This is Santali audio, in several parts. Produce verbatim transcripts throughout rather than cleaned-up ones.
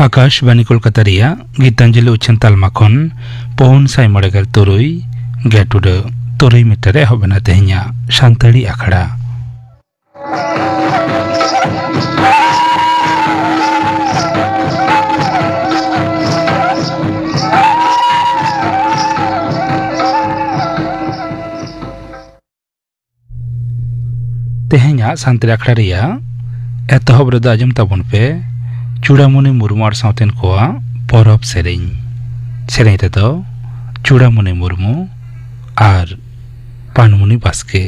ᱟᱠᱟᱥᱵᱟᱱᱤ ᱠᱳᱞᱠᱟᱛᱟ ᱨᱮᱭᱟᱜ ᱜᱤᱛᱟᱧᱡᱚᱞᱤ ᱩᱪᱷᱟᱹᱱ ᱛᱟᱞᱢᱟ ᱠᱷᱚᱱ ᱯᱩᱱ ᱥᱟᱭ ᱢᱚᱬᱮ ᱜᱮᱞ ᱛᱩᱨᱩᱭ ᱜᱮᱴ ᱩᱰᱟᱹ ᱛᱩᱨᱩᱭ ᱢᱤᱴᱟᱨ ᱨᱮ ᱮᱦᱚᱵ ᱮᱱᱟ ᱛᱮᱦᱮᱧᱟᱜ ᱥᱟᱱᱛᱟᱲᱤ ᱟᱠᱷᱲᱟ᱾ ᱛᱮᱦᱮᱧᱟᱜ ᱥᱟᱱᱛᱟᱲᱤ ᱟᱠᱷᱲᱟ ᱨᱮᱭᱟᱜ ᱮᱛᱚᱦᱚᱵ ᱨᱮᱫᱚ ᱟᱸᱡᱚᱢ ᱛᱟᱵᱚᱱ ᱯᱮ ᱪᱩᱲᱟᱢᱩᱱᱤ ᱢᱩᱨᱢᱩ ᱟᱨ ᱥᱟᱶᱛᱮᱱ ᱠᱚᱣᱟᱜ ᱯᱚᱨᱚᱵᱽ ᱥᱮᱨᱮᱧ᱾ ᱥᱮᱨᱮᱧ ᱨᱮᱫᱚ ᱪᱩᱲᱟᱢᱩᱱᱤ ᱢᱩᱨᱢᱩ ᱟᱨ ᱯᱟᱱᱢᱩᱱᱤ ᱵᱟᱥᱠᱮ᱾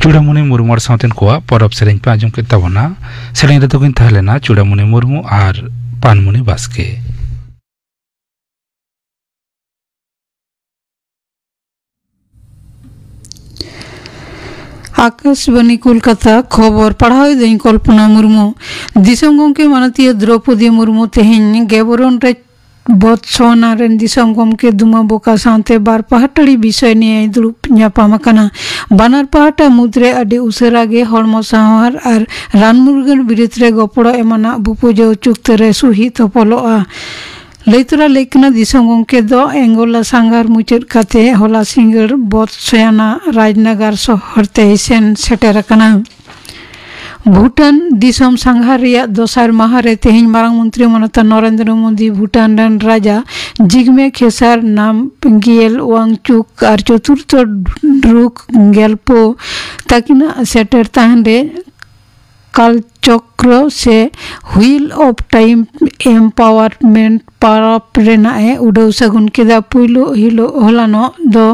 ᱪᱩᱲᱟᱢᱩᱱᱤ ᱢᱩᱨᱢᱩ ᱟᱨ ᱥᱟᱶᱛᱮᱱ ᱠᱚᱣᱟᱜ ᱯᱚᱨᱚᱵᱽ ᱥᱮᱨᱮᱧ ᱯᱮ ᱟᱸᱡᱚᱢ ᱠᱮᱫ ᱛᱟᱵᱚᱱᱟ᱾ ᱥᱮᱨᱮᱧ ᱨᱮᱫᱚ ᱠᱤᱱ ᱛᱟᱦᱮᱸ ᱞᱮᱱᱟ ᱪᱩᱲᱟᱢᱩᱱᱤ ᱢᱩᱨᱢᱩ ᱟᱨ ᱯᱟᱱᱢᱩᱱᱤ ᱵᱟᱥᱠᱮ᱾ ᱟᱠᱟᱥᱵᱟᱱᱤ ᱠᱳᱞᱠᱟᱛᱟ, ᱠᱷᱚᱵᱚᱨ ᱯᱟᱲᱦᱟᱣ ᱮᱫᱟᱹᱧ ᱠᱚᱞᱯᱚᱱᱟ ᱢᱩᱨᱢᱩ᱾ ᱫᱤᱥᱚᱢ ᱜᱚᱢᱠᱮ ᱢᱟᱱᱚᱛᱤᱭᱟᱹ ᱫᱨᱚᱯᱚᱫᱤ ᱢᱩᱨᱢᱩ ᱛᱮᱦᱮᱧ ᱜᱮᱵᱚᱨᱚᱱ ᱨᱮ ᱵᱚᱛᱥᱣᱟᱱᱟ ᱨᱮᱱ ᱫᱤᱥᱚᱢ ᱜᱚᱢᱠᱮ ᱫᱩᱢᱟ ᱵᱳᱠᱟ ᱥᱟᱶᱛᱮ ᱵᱟᱨ ᱯᱟᱦᱴᱟᱲᱤ ᱵᱤᱥᱚᱭ ᱱᱤᱭᱮ ᱫᱩᱲᱩᱵ ᱧᱟᱯᱟᱢ ᱟᱠᱟᱱᱟ᱾ ᱵᱟᱱᱟᱨ ᱯᱟᱦᱴᱟ ᱢᱩᱫᱽᱨᱮ ᱟᱹᱰᱤ ᱩᱥᱟᱹᱨᱟ ᱜᱮ ᱦᱚᱲᱢᱚ ᱥᱟᱶᱟᱨ ᱟᱨ ᱨᱟᱱ ᱢᱩᱨᱜᱟᱹᱱ ᱵᱤᱨᱤᱫ ᱨᱮ ᱜᱚᱯᱚᱲᱚ ᱮᱢᱟᱱᱟᱜ ᱵᱩᱯᱩᱡᱟᱹᱣ ᱪᱩᱠᱛᱟᱹ ᱨᱮ ᱥᱩᱦᱤ ᱛᱚᱯᱚᱞᱚᱜᱼᱟ᱾ ᱞᱟᱹᱭ ᱛᱚᱨᱟ ᱞᱟᱹᱭ ᱠᱟᱱᱟ, ᱫᱤᱥᱚᱢ ᱜᱚᱢᱠᱮ ᱫᱚ ᱮᱝᱜᱳᱞᱟ ᱥᱟᱸᱜᱷᱟᱨ ᱢᱩᱪᱟᱹᱫ ᱠᱟᱛᱮ ᱦᱚᱞᱟ ᱥᱤᱸᱜᱟᱹᱲ ᱵᱚᱛᱥᱣᱟᱱᱟ ᱨᱟᱡᱽᱱᱟᱜᱟᱨ ᱥᱚᱦᱚᱨ ᱛᱮᱭ ᱥᱮᱱ ᱥᱮᱴᱮᱨ ᱟᱠᱟᱱᱟ᱾ ᱵᱷᱩᱴᱟᱱ ᱫᱤᱥᱚᱢ ᱥᱟᱸᱜᱷᱟᱨ ᱨᱮᱭᱟᱜ ᱫᱚᱥᱟᱨ ᱢᱟᱦᱟ ᱨᱮ ᱛᱮᱦᱮᱧ ᱢᱟᱨᱟᱝ ᱢᱚᱱᱛᱨᱤ ᱢᱟᱱᱚᱛᱟᱱ ᱱᱚᱨᱮᱱᱫᱨᱚ ᱢᱳᱫᱤ, ᱵᱷᱩᱴᱟᱱ ᱨᱮᱱ ᱨᱟᱡᱟ ᱡᱤᱜᱢᱮ ᱠᱷᱮᱥᱟᱨ ᱱᱟᱢᱜᱤᱭᱮᱞ ᱣᱟᱝᱪᱩᱠ ᱟᱨ ᱪᱚᱛᱩᱨᱛᱷᱚ ᱰᱨᱩᱠ ᱜᱮᱞᱯᱳ ᱛᱟᱹᱠᱤᱱᱟᱜ ᱥᱮᱴᱮᱨ ᱛᱟᱦᱮᱱ ᱨᱮ ᱠᱟᱞᱪᱚᱠᱨᱚ ᱥᱮ ᱦᱩᱭᱤᱞ ᱚᱯᱷ ᱴᱟᱭᱤᱢ ᱮᱢᱯᱟᱣᱟᱨᱢᱮᱱᱴ ᱯᱟᱨᱟᱵᱽ ᱨᱮᱱᱟᱜ ᱮ ᱩᱰᱟᱹᱣ ᱥᱟᱹᱜᱩᱱ ᱠᱮᱫᱟ᱾ ᱯᱩᱭᱞᱩ ᱦᱤᱞᱳᱜ ᱦᱚᱞᱟᱱᱚᱜ ᱫᱚ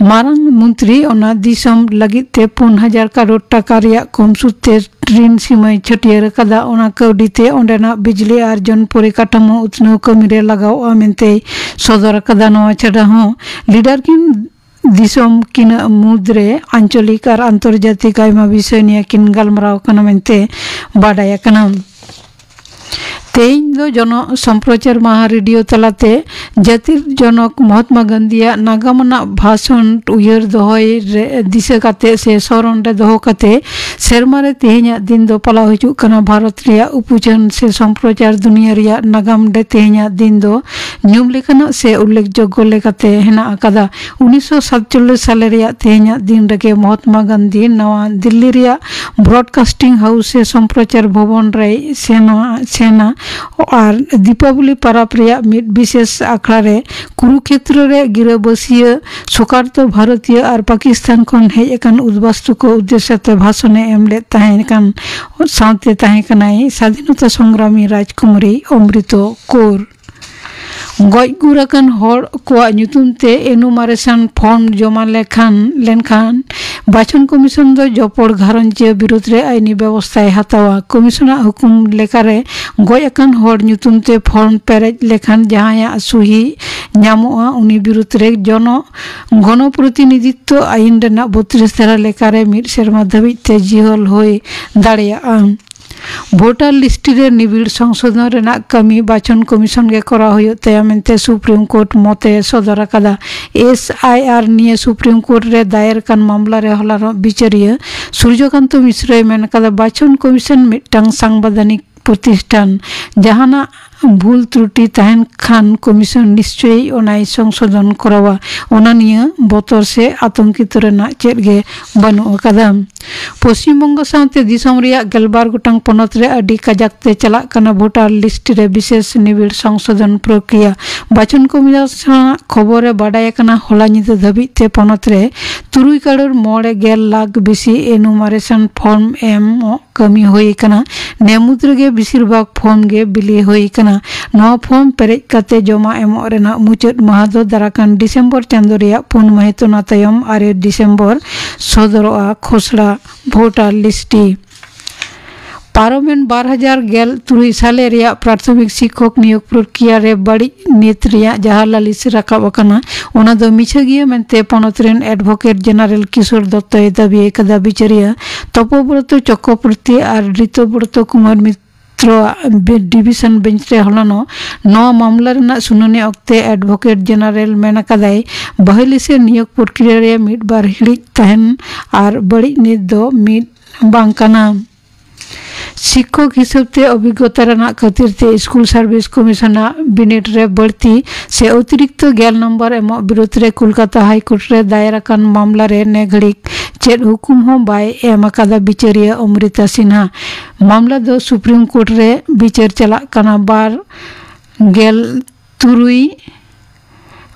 ᱢᱟᱨᱟᱝ ᱢᱚᱱᱛᱨᱤ ᱚᱱᱟ ᱫᱤᱥᱚᱢ ᱞᱟᱹᱜᱤᱫ ᱛᱮ ᱯᱩᱱ ᱦᱟᱡᱟᱨ ᱠᱟᱨᱳᱲ ᱴᱟᱠᱟ ᱨᱮᱭᱟᱜ ᱠᱚᱢ ᱥᱩᱫ ᱛᱮ ᱨᱤᱱ ᱥᱤᱢᱟᱹᱭ ᱪᱷᱟᱹᱴᱭᱟᱹᱨ ᱟᱠᱟᱫᱟ᱾ ᱚᱱᱟ ᱠᱟᱹᱣᱰᱤ ᱛᱮ ᱚᱸᱰᱮᱱᱟᱜ ᱵᱤᱡᱽᱞᱤ ᱟᱨᱡᱚᱱ ᱯᱚᱨᱤᱠᱟᱴᱷᱟᱢᱳ ᱩᱛᱱᱟᱹᱣ ᱠᱟᱹᱢᱤ ᱨᱮ ᱞᱟᱜᱟᱣᱚᱜᱼᱟ ᱢᱮᱱᱛᱮᱭ ᱥᱚᱫᱚᱨ ᱟᱠᱟᱫᱟ᱾ ᱱᱚᱣᱟ ᱪᱷᱟᱰᱟ ᱦᱚᱸ ᱞᱤᱰᱟᱨ ᱠᱤᱱ ᱫᱤᱥᱚᱢ ᱠᱤᱱᱟᱜ ᱢᱩᱫᱽᱨᱮ ᱟᱧᱪᱚᱞᱤᱠ ᱟᱨ ᱟᱱᱛᱚᱨᱡᱟᱛᱤᱠ ᱟᱭᱢᱟ ᱵᱤᱥᱚᱭ ᱱᱤᱭᱮ ᱠᱤᱱ ᱜᱟᱞᱢᱟᱨᱟᱣ ᱠᱟᱱᱟ ᱢᱮᱱᱛᱮ ᱵᱟᱰᱟᱭ ᱟᱠᱟᱱᱟ᱾ ᱛᱮᱦᱮᱧ ᱫᱚ ᱡᱚᱱᱚ ᱥᱚᱢᱯᱨᱚᱪᱟᱨ ᱢᱟᱦᱟ ᱨᱮᱰᱤᱭᱳ ᱛᱟᱞᱟᱛᱮ ᱡᱟᱹᱛᱤᱨ ᱡᱚᱱᱚᱠ ᱢᱚᱦᱟᱛᱢᱟ ᱜᱟᱱᱫᱷᱤᱭᱟᱜ ᱱᱟᱜᱟᱢ ᱟᱱᱟᱜ ᱵᱷᱟᱥᱚᱱ ᱩᱭᱦᱟᱹᱨ ᱫᱚᱦᱚᱭ ᱨᱮ ᱫᱤᱥᱟᱹ ᱠᱟᱛᱮ ᱥᱮ ᱥᱚᱨᱚᱱ ᱨᱮ ᱫᱚᱦᱚ ᱠᱟᱛᱮ ᱥᱮᱨᱢᱟ ᱨᱮ ᱛᱮᱦᱮᱧᱟᱜ ᱫᱤᱱ ᱫᱚ ᱯᱟᱞᱟᱣ ᱦᱤᱡᱩᱜ ᱠᱟᱱᱟ᱾ ᱵᱷᱟᱨᱚᱛ ᱨᱮᱭᱟᱜ ᱩᱯᱩᱡᱷᱟᱹᱱ ᱥᱮ ᱥᱚᱢᱯᱨᱚᱪᱟᱨ ᱫᱩᱱᱤᱭᱟᱹ ᱨᱮᱭᱟᱜ ᱱᱟᱜᱟᱢ ᱨᱮ ᱛᱮᱦᱮᱧᱟᱜ ᱫᱤᱱ ᱫᱚ ᱧᱩᱢ ᱞᱮᱠᱟᱱᱟᱜ ᱥᱮ ᱩᱞᱞᱮᱠᱷᱡᱳᱜᱽᱜᱚ ᱞᱮᱠᱟᱛᱮ ᱦᱮᱱᱟᱜ ᱟᱠᱟᱫᱟ᱾ ᱩᱱᱤᱥᱥᱚ ᱥᱟᱛᱪᱚᱞᱞᱤᱥ ᱥᱟᱞᱮ ᱨᱮᱭᱟᱜ ᱛᱮᱦᱮᱧᱟᱜ ᱫᱤᱱ ᱨᱮᱜᱮ ᱢᱚᱦᱟᱛᱢᱟ ᱜᱟᱱᱫᱷᱤ ᱱᱟᱣᱟ ᱫᱤᱞᱞᱤ ᱨᱮᱭᱟᱜ ᱵᱨᱚᱰᱠᱟᱥᱴᱤᱝ ᱦᱟᱣᱩᱥ ᱥᱮ ᱥᱚᱢᱯᱨᱚᱪᱟᱨ ᱵᱷᱚᱵᱚᱱ ᱨᱮᱭ ᱥᱮᱱᱟ, ᱥᱮᱱᱟ ᱟᱨ ᱫᱤᱯᱟᱵᱚᱞᱤ ᱯᱟᱨᱟᱵᱽ ᱨᱮᱭᱟᱜ ᱢᱤᱫ ᱵᱤᱥᱮᱥ ᱟᱠᱷᱲᱟ ᱨᱮ ᱠᱩᱨᱩᱠᱷᱮᱛᱨᱚ ᱨᱮ ᱜᱤᱨᱟᱹᱵᱟᱹᱥᱤᱭᱟᱹ ᱥᱚᱠᱟᱨᱛᱚ ᱵᱷᱟᱨᱚᱛᱤᱭᱟᱹ ᱟᱨ ᱯᱟᱠᱤᱥᱛᱟᱱ ᱠᱷᱚᱱ ᱦᱮᱡ ᱟᱠᱟᱱ ᱩᱫᱵᱟᱥᱛᱩ ᱠᱚ ᱩᱫᱽᱫᱮᱥᱥᱚ ᱛᱮ ᱵᱷᱟᱥᱚᱱᱮ ᱮᱢ ᱞᱮᱫ ᱛᱟᱦᱮᱸ ᱠᱟᱱ ᱥᱟᱶᱛᱮ ᱛᱟᱦᱮᱸ ᱠᱟᱱᱟᱭ ᱥᱟᱫᱷᱤᱱᱚᱛᱟ ᱥᱚᱝᱜᱨᱟᱢᱤ ᱨᱟᱡᱽᱠᱩᱢᱟᱨᱤ ᱚᱢᱨᱤᱛᱚ ᱠᱳᱨ᱾ ᱜᱚᱡ ᱜᱩᱨ ᱟᱠᱟᱱ ᱦᱚᱲ ᱠᱚᱣᱟᱜ ᱧᱩᱛᱩᱢ ᱛᱮ ᱮᱱᱩᱢᱟᱨᱮᱥᱚᱱ ᱯᱷᱚᱨᱢ ᱡᱚᱢᱟ ᱞᱮᱠᱷᱟᱱ, ᱞᱮᱱᱠᱷᱟᱱ ᱵᱟᱪᱷᱚᱱ ᱠᱚᱢᱤᱥᱚᱱ ᱫᱚ ᱡᱚᱯᱚᱲ ᱜᱷᱟᱨᱚᱸᱡᱽᱤᱭᱟᱹ ᱵᱤᱨᱩᱫᱽ ᱨᱮ ᱟᱹᱭᱤᱱᱤ ᱵᱮᱵᱚᱥᱛᱷᱟᱭ ᱦᱟᱛᱟᱣᱟ᱾ ᱠᱚᱢᱤᱥᱚᱱᱟᱜ ᱦᱩᱠᱩᱢ ᱞᱮᱠᱟᱨᱮ ᱜᱚᱡ ᱟᱠᱟᱱ ᱦᱚᱲ ᱧᱩᱛᱩᱢ ᱛᱮ ᱯᱷᱚᱨᱢ ᱯᱮᱨᱮᱡ ᱞᱮᱠᱷᱟᱱ ᱡᱟᱦᱟᱸᱭᱟᱜ ᱥᱩᱦᱤ ᱧᱟᱢᱚᱜᱼᱟ, ᱩᱱᱤ ᱵᱤᱨᱩᱫᱽ ᱨᱮ ᱡᱚᱱᱚ ᱜᱚᱱᱚᱯᱨᱚᱛᱤᱱᱤᱫᱷᱤᱛᱛᱚ ᱟᱹᱭᱤᱱ ᱨᱮᱱᱟᱜ ᱵᱚᱛᱨᱤᱥ ᱫᱷᱟᱨᱟ ᱞᱮᱠᱟᱨᱮ ᱢᱤᱫ ᱥᱮᱨᱢᱟ ᱫᱷᱟᱹᱵᱤᱡ ᱛᱮ ᱡᱤᱦᱚᱞ ᱦᱩᱭ ᱫᱟᱲᱮᱭᱟᱜᱼᱟ᱾ ᱵᱷᱳᱴᱟᱨ ᱞᱤᱥᱴ ᱨᱮ ᱱᱤᱵᱤᱲ ᱥᱚᱝᱥᱳᱫᱷᱚᱱ ᱨᱮᱱᱟᱜ ᱠᱟᱹᱢᱤ ᱵᱟᱪᱷᱚᱱ ᱠᱚᱢᱤᱥᱚᱱ ᱜᱮ ᱠᱚᱨᱟᱣ ᱦᱩᱭᱩᱜ ᱛᱟᱭᱟ ᱢᱮᱱᱛᱮ ᱥᱩᱯᱨᱤᱢ ᱠᱳᱨᱴ ᱢᱚᱛᱮ ᱥᱚᱫᱚᱨ ᱟᱠᱟᱫᱟ᱾ ᱮᱥ ᱟᱭ ᱟᱨ ᱱᱤᱭᱟᱹ ᱥᱩᱯᱨᱤᱢ ᱠᱳᱨᱴ ᱨᱮ ᱫᱟᱭᱮᱨ ᱟᱠᱟᱱ ᱢᱟᱢᱞᱟ ᱨᱮ ᱦᱚᱞᱟᱱᱚᱜ ᱵᱤᱪᱟᱹᱨᱤᱭᱟᱹ ᱥᱩᱨᱡᱚᱠᱟᱱᱛᱚ ᱢᱤᱥᱨᱚᱭ ᱢᱮᱱ ᱟᱠᱟᱫᱟ, ᱵᱟᱪᱷᱚᱱ ᱠᱚᱢᱤᱥᱚᱱ ᱢᱤᱫᱴᱟᱝ ᱥᱟᱝᱵᱤᱫᱷᱟᱱᱤᱠ ᱯᱨᱚᱛᱤᱥᱴᱷᱟᱱ᱾ ᱡᱟᱦᱟᱱᱟᱜ ᱵᱷᱩᱞ ᱛᱨᱩᱴᱤ ᱛᱟᱦᱮᱱ ᱠᱷᱟᱱ ᱠᱚᱢᱤᱥᱚᱱ ᱱᱤᱥᱪᱚᱭ ᱚᱱᱟᱭ ᱥᱚᱝᱥᱳᱫᱷᱚᱱ ᱠᱚᱨᱟᱣᱟ᱾ ᱚᱱᱟ ᱱᱤᱭᱟᱹ ᱵᱚᱛᱚᱨ ᱥᱮ ᱟᱛᱚᱝᱠᱤᱛᱚ ᱨᱮᱱᱟᱜ ᱪᱮᱫ ᱜᱮ ᱵᱟᱹᱱᱩᱜ ᱟᱠᱟᱫᱟ᱾ ᱯᱚᱥᱪᱤᱢ ᱵᱚᱝᱜᱚ ᱥᱟᱶᱛᱮ ᱫᱤᱥᱚᱢ ᱨᱮᱭᱟᱜ ᱜᱮᱞᱵᱟᱨ ᱜᱚᱴᱟᱝ ᱯᱚᱱᱚᱛ ᱨᱮ ᱟᱹᱰᱤ ᱠᱟᱡᱟᱠ ᱛᱮ ᱪᱟᱞᱟᱜ ᱠᱟᱱᱟ ᱵᱷᱳᱴᱟᱨ ᱞᱤᱥᱴ ᱨᱮ ᱵᱤᱥᱮᱥ ᱱᱤᱵᱤᱲ ᱥᱚᱝᱥᱳᱫᱷᱚᱱ ᱯᱨᱚᱠᱨᱤᱭᱟ᱾ ᱵᱟᱪᱷᱚᱱ ᱠᱚᱢᱤᱥᱚᱱᱟᱜ ᱠᱷᱚᱵᱚᱨ ᱨᱮ ᱵᱟᱰᱟᱭ ᱟᱠᱟᱱᱟ, ᱦᱚᱞᱟ ᱧᱤᱫᱟᱹ ᱫᱷᱟᱹᱵᱤᱡ ᱛᱮ ᱯᱚᱱᱚᱛ ᱨᱮ ᱛᱩᱨᱩᱭ ᱠᱟᱨᱚᱲ ᱢᱚᱬᱮ ᱜᱮᱞ ᱞᱟᱠᱷ ᱵᱮᱥᱤ ᱮᱱᱩᱢᱟᱨᱮᱥᱚᱱ ᱯᱷᱚᱨᱢ ᱮᱢᱚᱜ ᱠᱟᱹᱢᱤ ᱦᱩᱭ ᱟᱠᱟᱱᱟ᱾ ᱱᱮ ᱢᱩᱫᱽ ᱨᱮᱜᱮ ᱵᱮᱥᱤᱨ ᱵᱷᱟᱜᱽ ᱯᱷᱚᱨᱢ ᱜᱮ ᱵᱤᱞᱤ ᱦᱩᱭ ᱟᱠᱟᱱᱟ᱾ ᱱᱚᱣᱟ ᱯᱷᱚᱨᱢ ᱯᱮᱨᱮᱡ ᱠᱟᱛᱮ ᱡᱚᱢᱟ ᱮᱢᱚᱜ ᱨᱮᱱᱟᱜ ᱢᱩᱪᱟᱹᱫ ᱢᱟᱦᱟ ᱫᱚ ᱫᱟᱨᱟᱠᱟᱱ ᱰᱤᱥᱮᱢᱵᱚᱨ ᱪᱟᱸᱫᱚ ᱨᱮᱭᱟᱜ ᱯᱩᱱ ᱢᱟᱹᱦᱤᱛ, ᱚᱱᱟ ᱛᱟᱭᱚᱢ ᱟᱨᱮ ᱰᱤᱥᱮᱢᱵᱚᱨ ᱥᱚᱫᱚᱨᱚᱜᱼᱟ ᱠᱷᱚᱥᱲᱟ ᱵᱷᱳᱴᱟᱨ ᱞᱤᱥᱴ᱾ ᱯᱟᱨᱚᱢᱮᱱ ᱵᱟᱨ ᱦᱟᱡᱟᱨ ᱜᱮᱞ ᱛᱩᱨᱩᱭ ᱥᱟᱞᱮ ᱨᱮᱭᱟᱜ ᱯᱨᱟᱛᱷᱚᱢᱤᱠ ᱥᱤᱠᱠᱷᱚᱠ ᱱᱤᱭᱳᱜᱽ ᱯᱨᱚᱠᱨᱤᱭᱟ ᱨᱮ ᱵᱟᱹᱲᱤᱡ ᱱᱤᱛ ᱨᱮᱭᱟᱜ ᱡᱟᱦᱟᱸ ᱞᱟᱹᱞᱤᱥ ᱨᱟᱠᱟᱵ ᱟᱠᱟᱱᱟ, ᱚᱱᱟ ᱫᱚ ᱢᱤᱪᱷᱟᱹ ᱜᱮᱭᱟ ᱢᱮᱱᱛᱮ ᱯᱚᱱᱚᱛ ᱨᱮᱱ ᱮᱰᱵᱷᱚᱠᱮᱴ ᱡᱮᱱᱟᱨᱮᱞ ᱠᱤᱥᱳᱨ ᱫᱚᱛᱛᱚᱭ ᱫᱟᱹᱵᱤ ᱟᱠᱟᱫᱟ᱾ ᱵᱤᱪᱟᱹᱨᱤᱭᱟᱹ ᱛᱚᱯᱚᱵᱨᱚᱛᱚ ᱪᱚᱠᱨᱚᱵᱚᱨᱛᱤ ᱟᱨ ᱨᱤᱛᱚᱵᱨᱚᱛᱚ ᱠᱩᱢᱟᱨ ᱢᱤᱛᱨᱚ ᱟᱜ ᱵᱮ-, ᱰᱤᱵᱤᱥᱚᱱ ᱵᱮᱧᱪ ᱨᱮ ᱦᱚᱞᱟᱱᱚᱜ ᱱᱚᱣᱟ ᱢᱟᱢᱞᱟ ᱨᱮᱱᱟᱜ ᱥᱩᱱᱟᱹᱱᱤ ᱚᱠᱛᱮ ᱮᱰᱵᱷᱚᱠᱮᱴ ᱡᱮᱱᱟᱨᱮᱞ ᱢᱮᱱ ᱟᱠᱟᱫᱟᱭ, ᱵᱟᱹᱦᱤᱞᱤᱥᱮ ᱱᱤᱭᱳᱜᱽ ᱯᱨᱚᱠᱨᱤᱭᱟ ᱨᱮ ᱢᱤᱫ ᱵᱟᱨ ᱦᱤᱲᱤᱡ ᱛᱟᱦᱮᱱ ᱟᱨ ᱵᱟᱹᱲᱤᱡ ᱱᱤᱛ ᱫᱚ ᱢᱤᱫ ᱵᱟᱝ ᱠᱟᱱᱟ᱾ ᱥᱤᱠᱠᱷᱚᱠ ᱦᱤᱥᱟᱹᱵ ᱛᱮ ᱚᱵᱷᱤᱜᱽᱜᱚᱛᱟ ᱨᱮᱱᱟᱜ ᱠᱷᱟᱹᱛᱤᱨ ᱛᱮ ᱥᱠᱩᱞ ᱥᱟᱨᱵᱷᱤᱥ ᱠᱚᱢᱤᱥᱚᱱᱟᱜ ᱵᱤᱱᱤᱰ ᱨᱮ ᱵᱟᱹᱲᱛᱤ ᱥᱮ ᱚᱛᱤᱨᱤᱠᱛᱚ ᱜᱮᱞ ᱱᱚᱢᱵᱚᱨ ᱮᱢᱚᱜ ᱵᱤᱨᱩᱫᱷ ᱨᱮ ᱠᱳᱞᱠᱟᱛᱟ ᱦᱟᱭ ᱠᱳᱨᱴ ᱨᱮ ᱫᱟᱭᱮᱨ ᱟᱠᱟᱱ ᱢᱟᱢᱞᱟ ᱨᱮ ᱱᱮ ᱜᱷᱟᱹᱲᱤᱡ ᱪᱮᱫ ᱦᱩᱠᱩᱢ ᱦᱚᱸ ᱵᱟᱭ ᱮᱢ ᱟᱠᱟᱫᱟ ᱵᱤᱪᱟᱹᱨᱤᱭᱟᱹ ᱚᱢᱨᱤᱛᱟ ᱥᱤᱱᱦᱟ᱾ ᱢᱟᱢᱞᱟ ᱫᱚ ᱥᱩᱯᱨᱤᱢ ᱠᱳᱨᱴ ᱨᱮ ᱵᱤᱪᱟᱹᱨ ᱪᱟᱞᱟᱜ ᱠᱟᱱᱟ᱾ ᱵᱟᱨ ᱜᱮᱞ ᱛᱩᱨᱩᱭ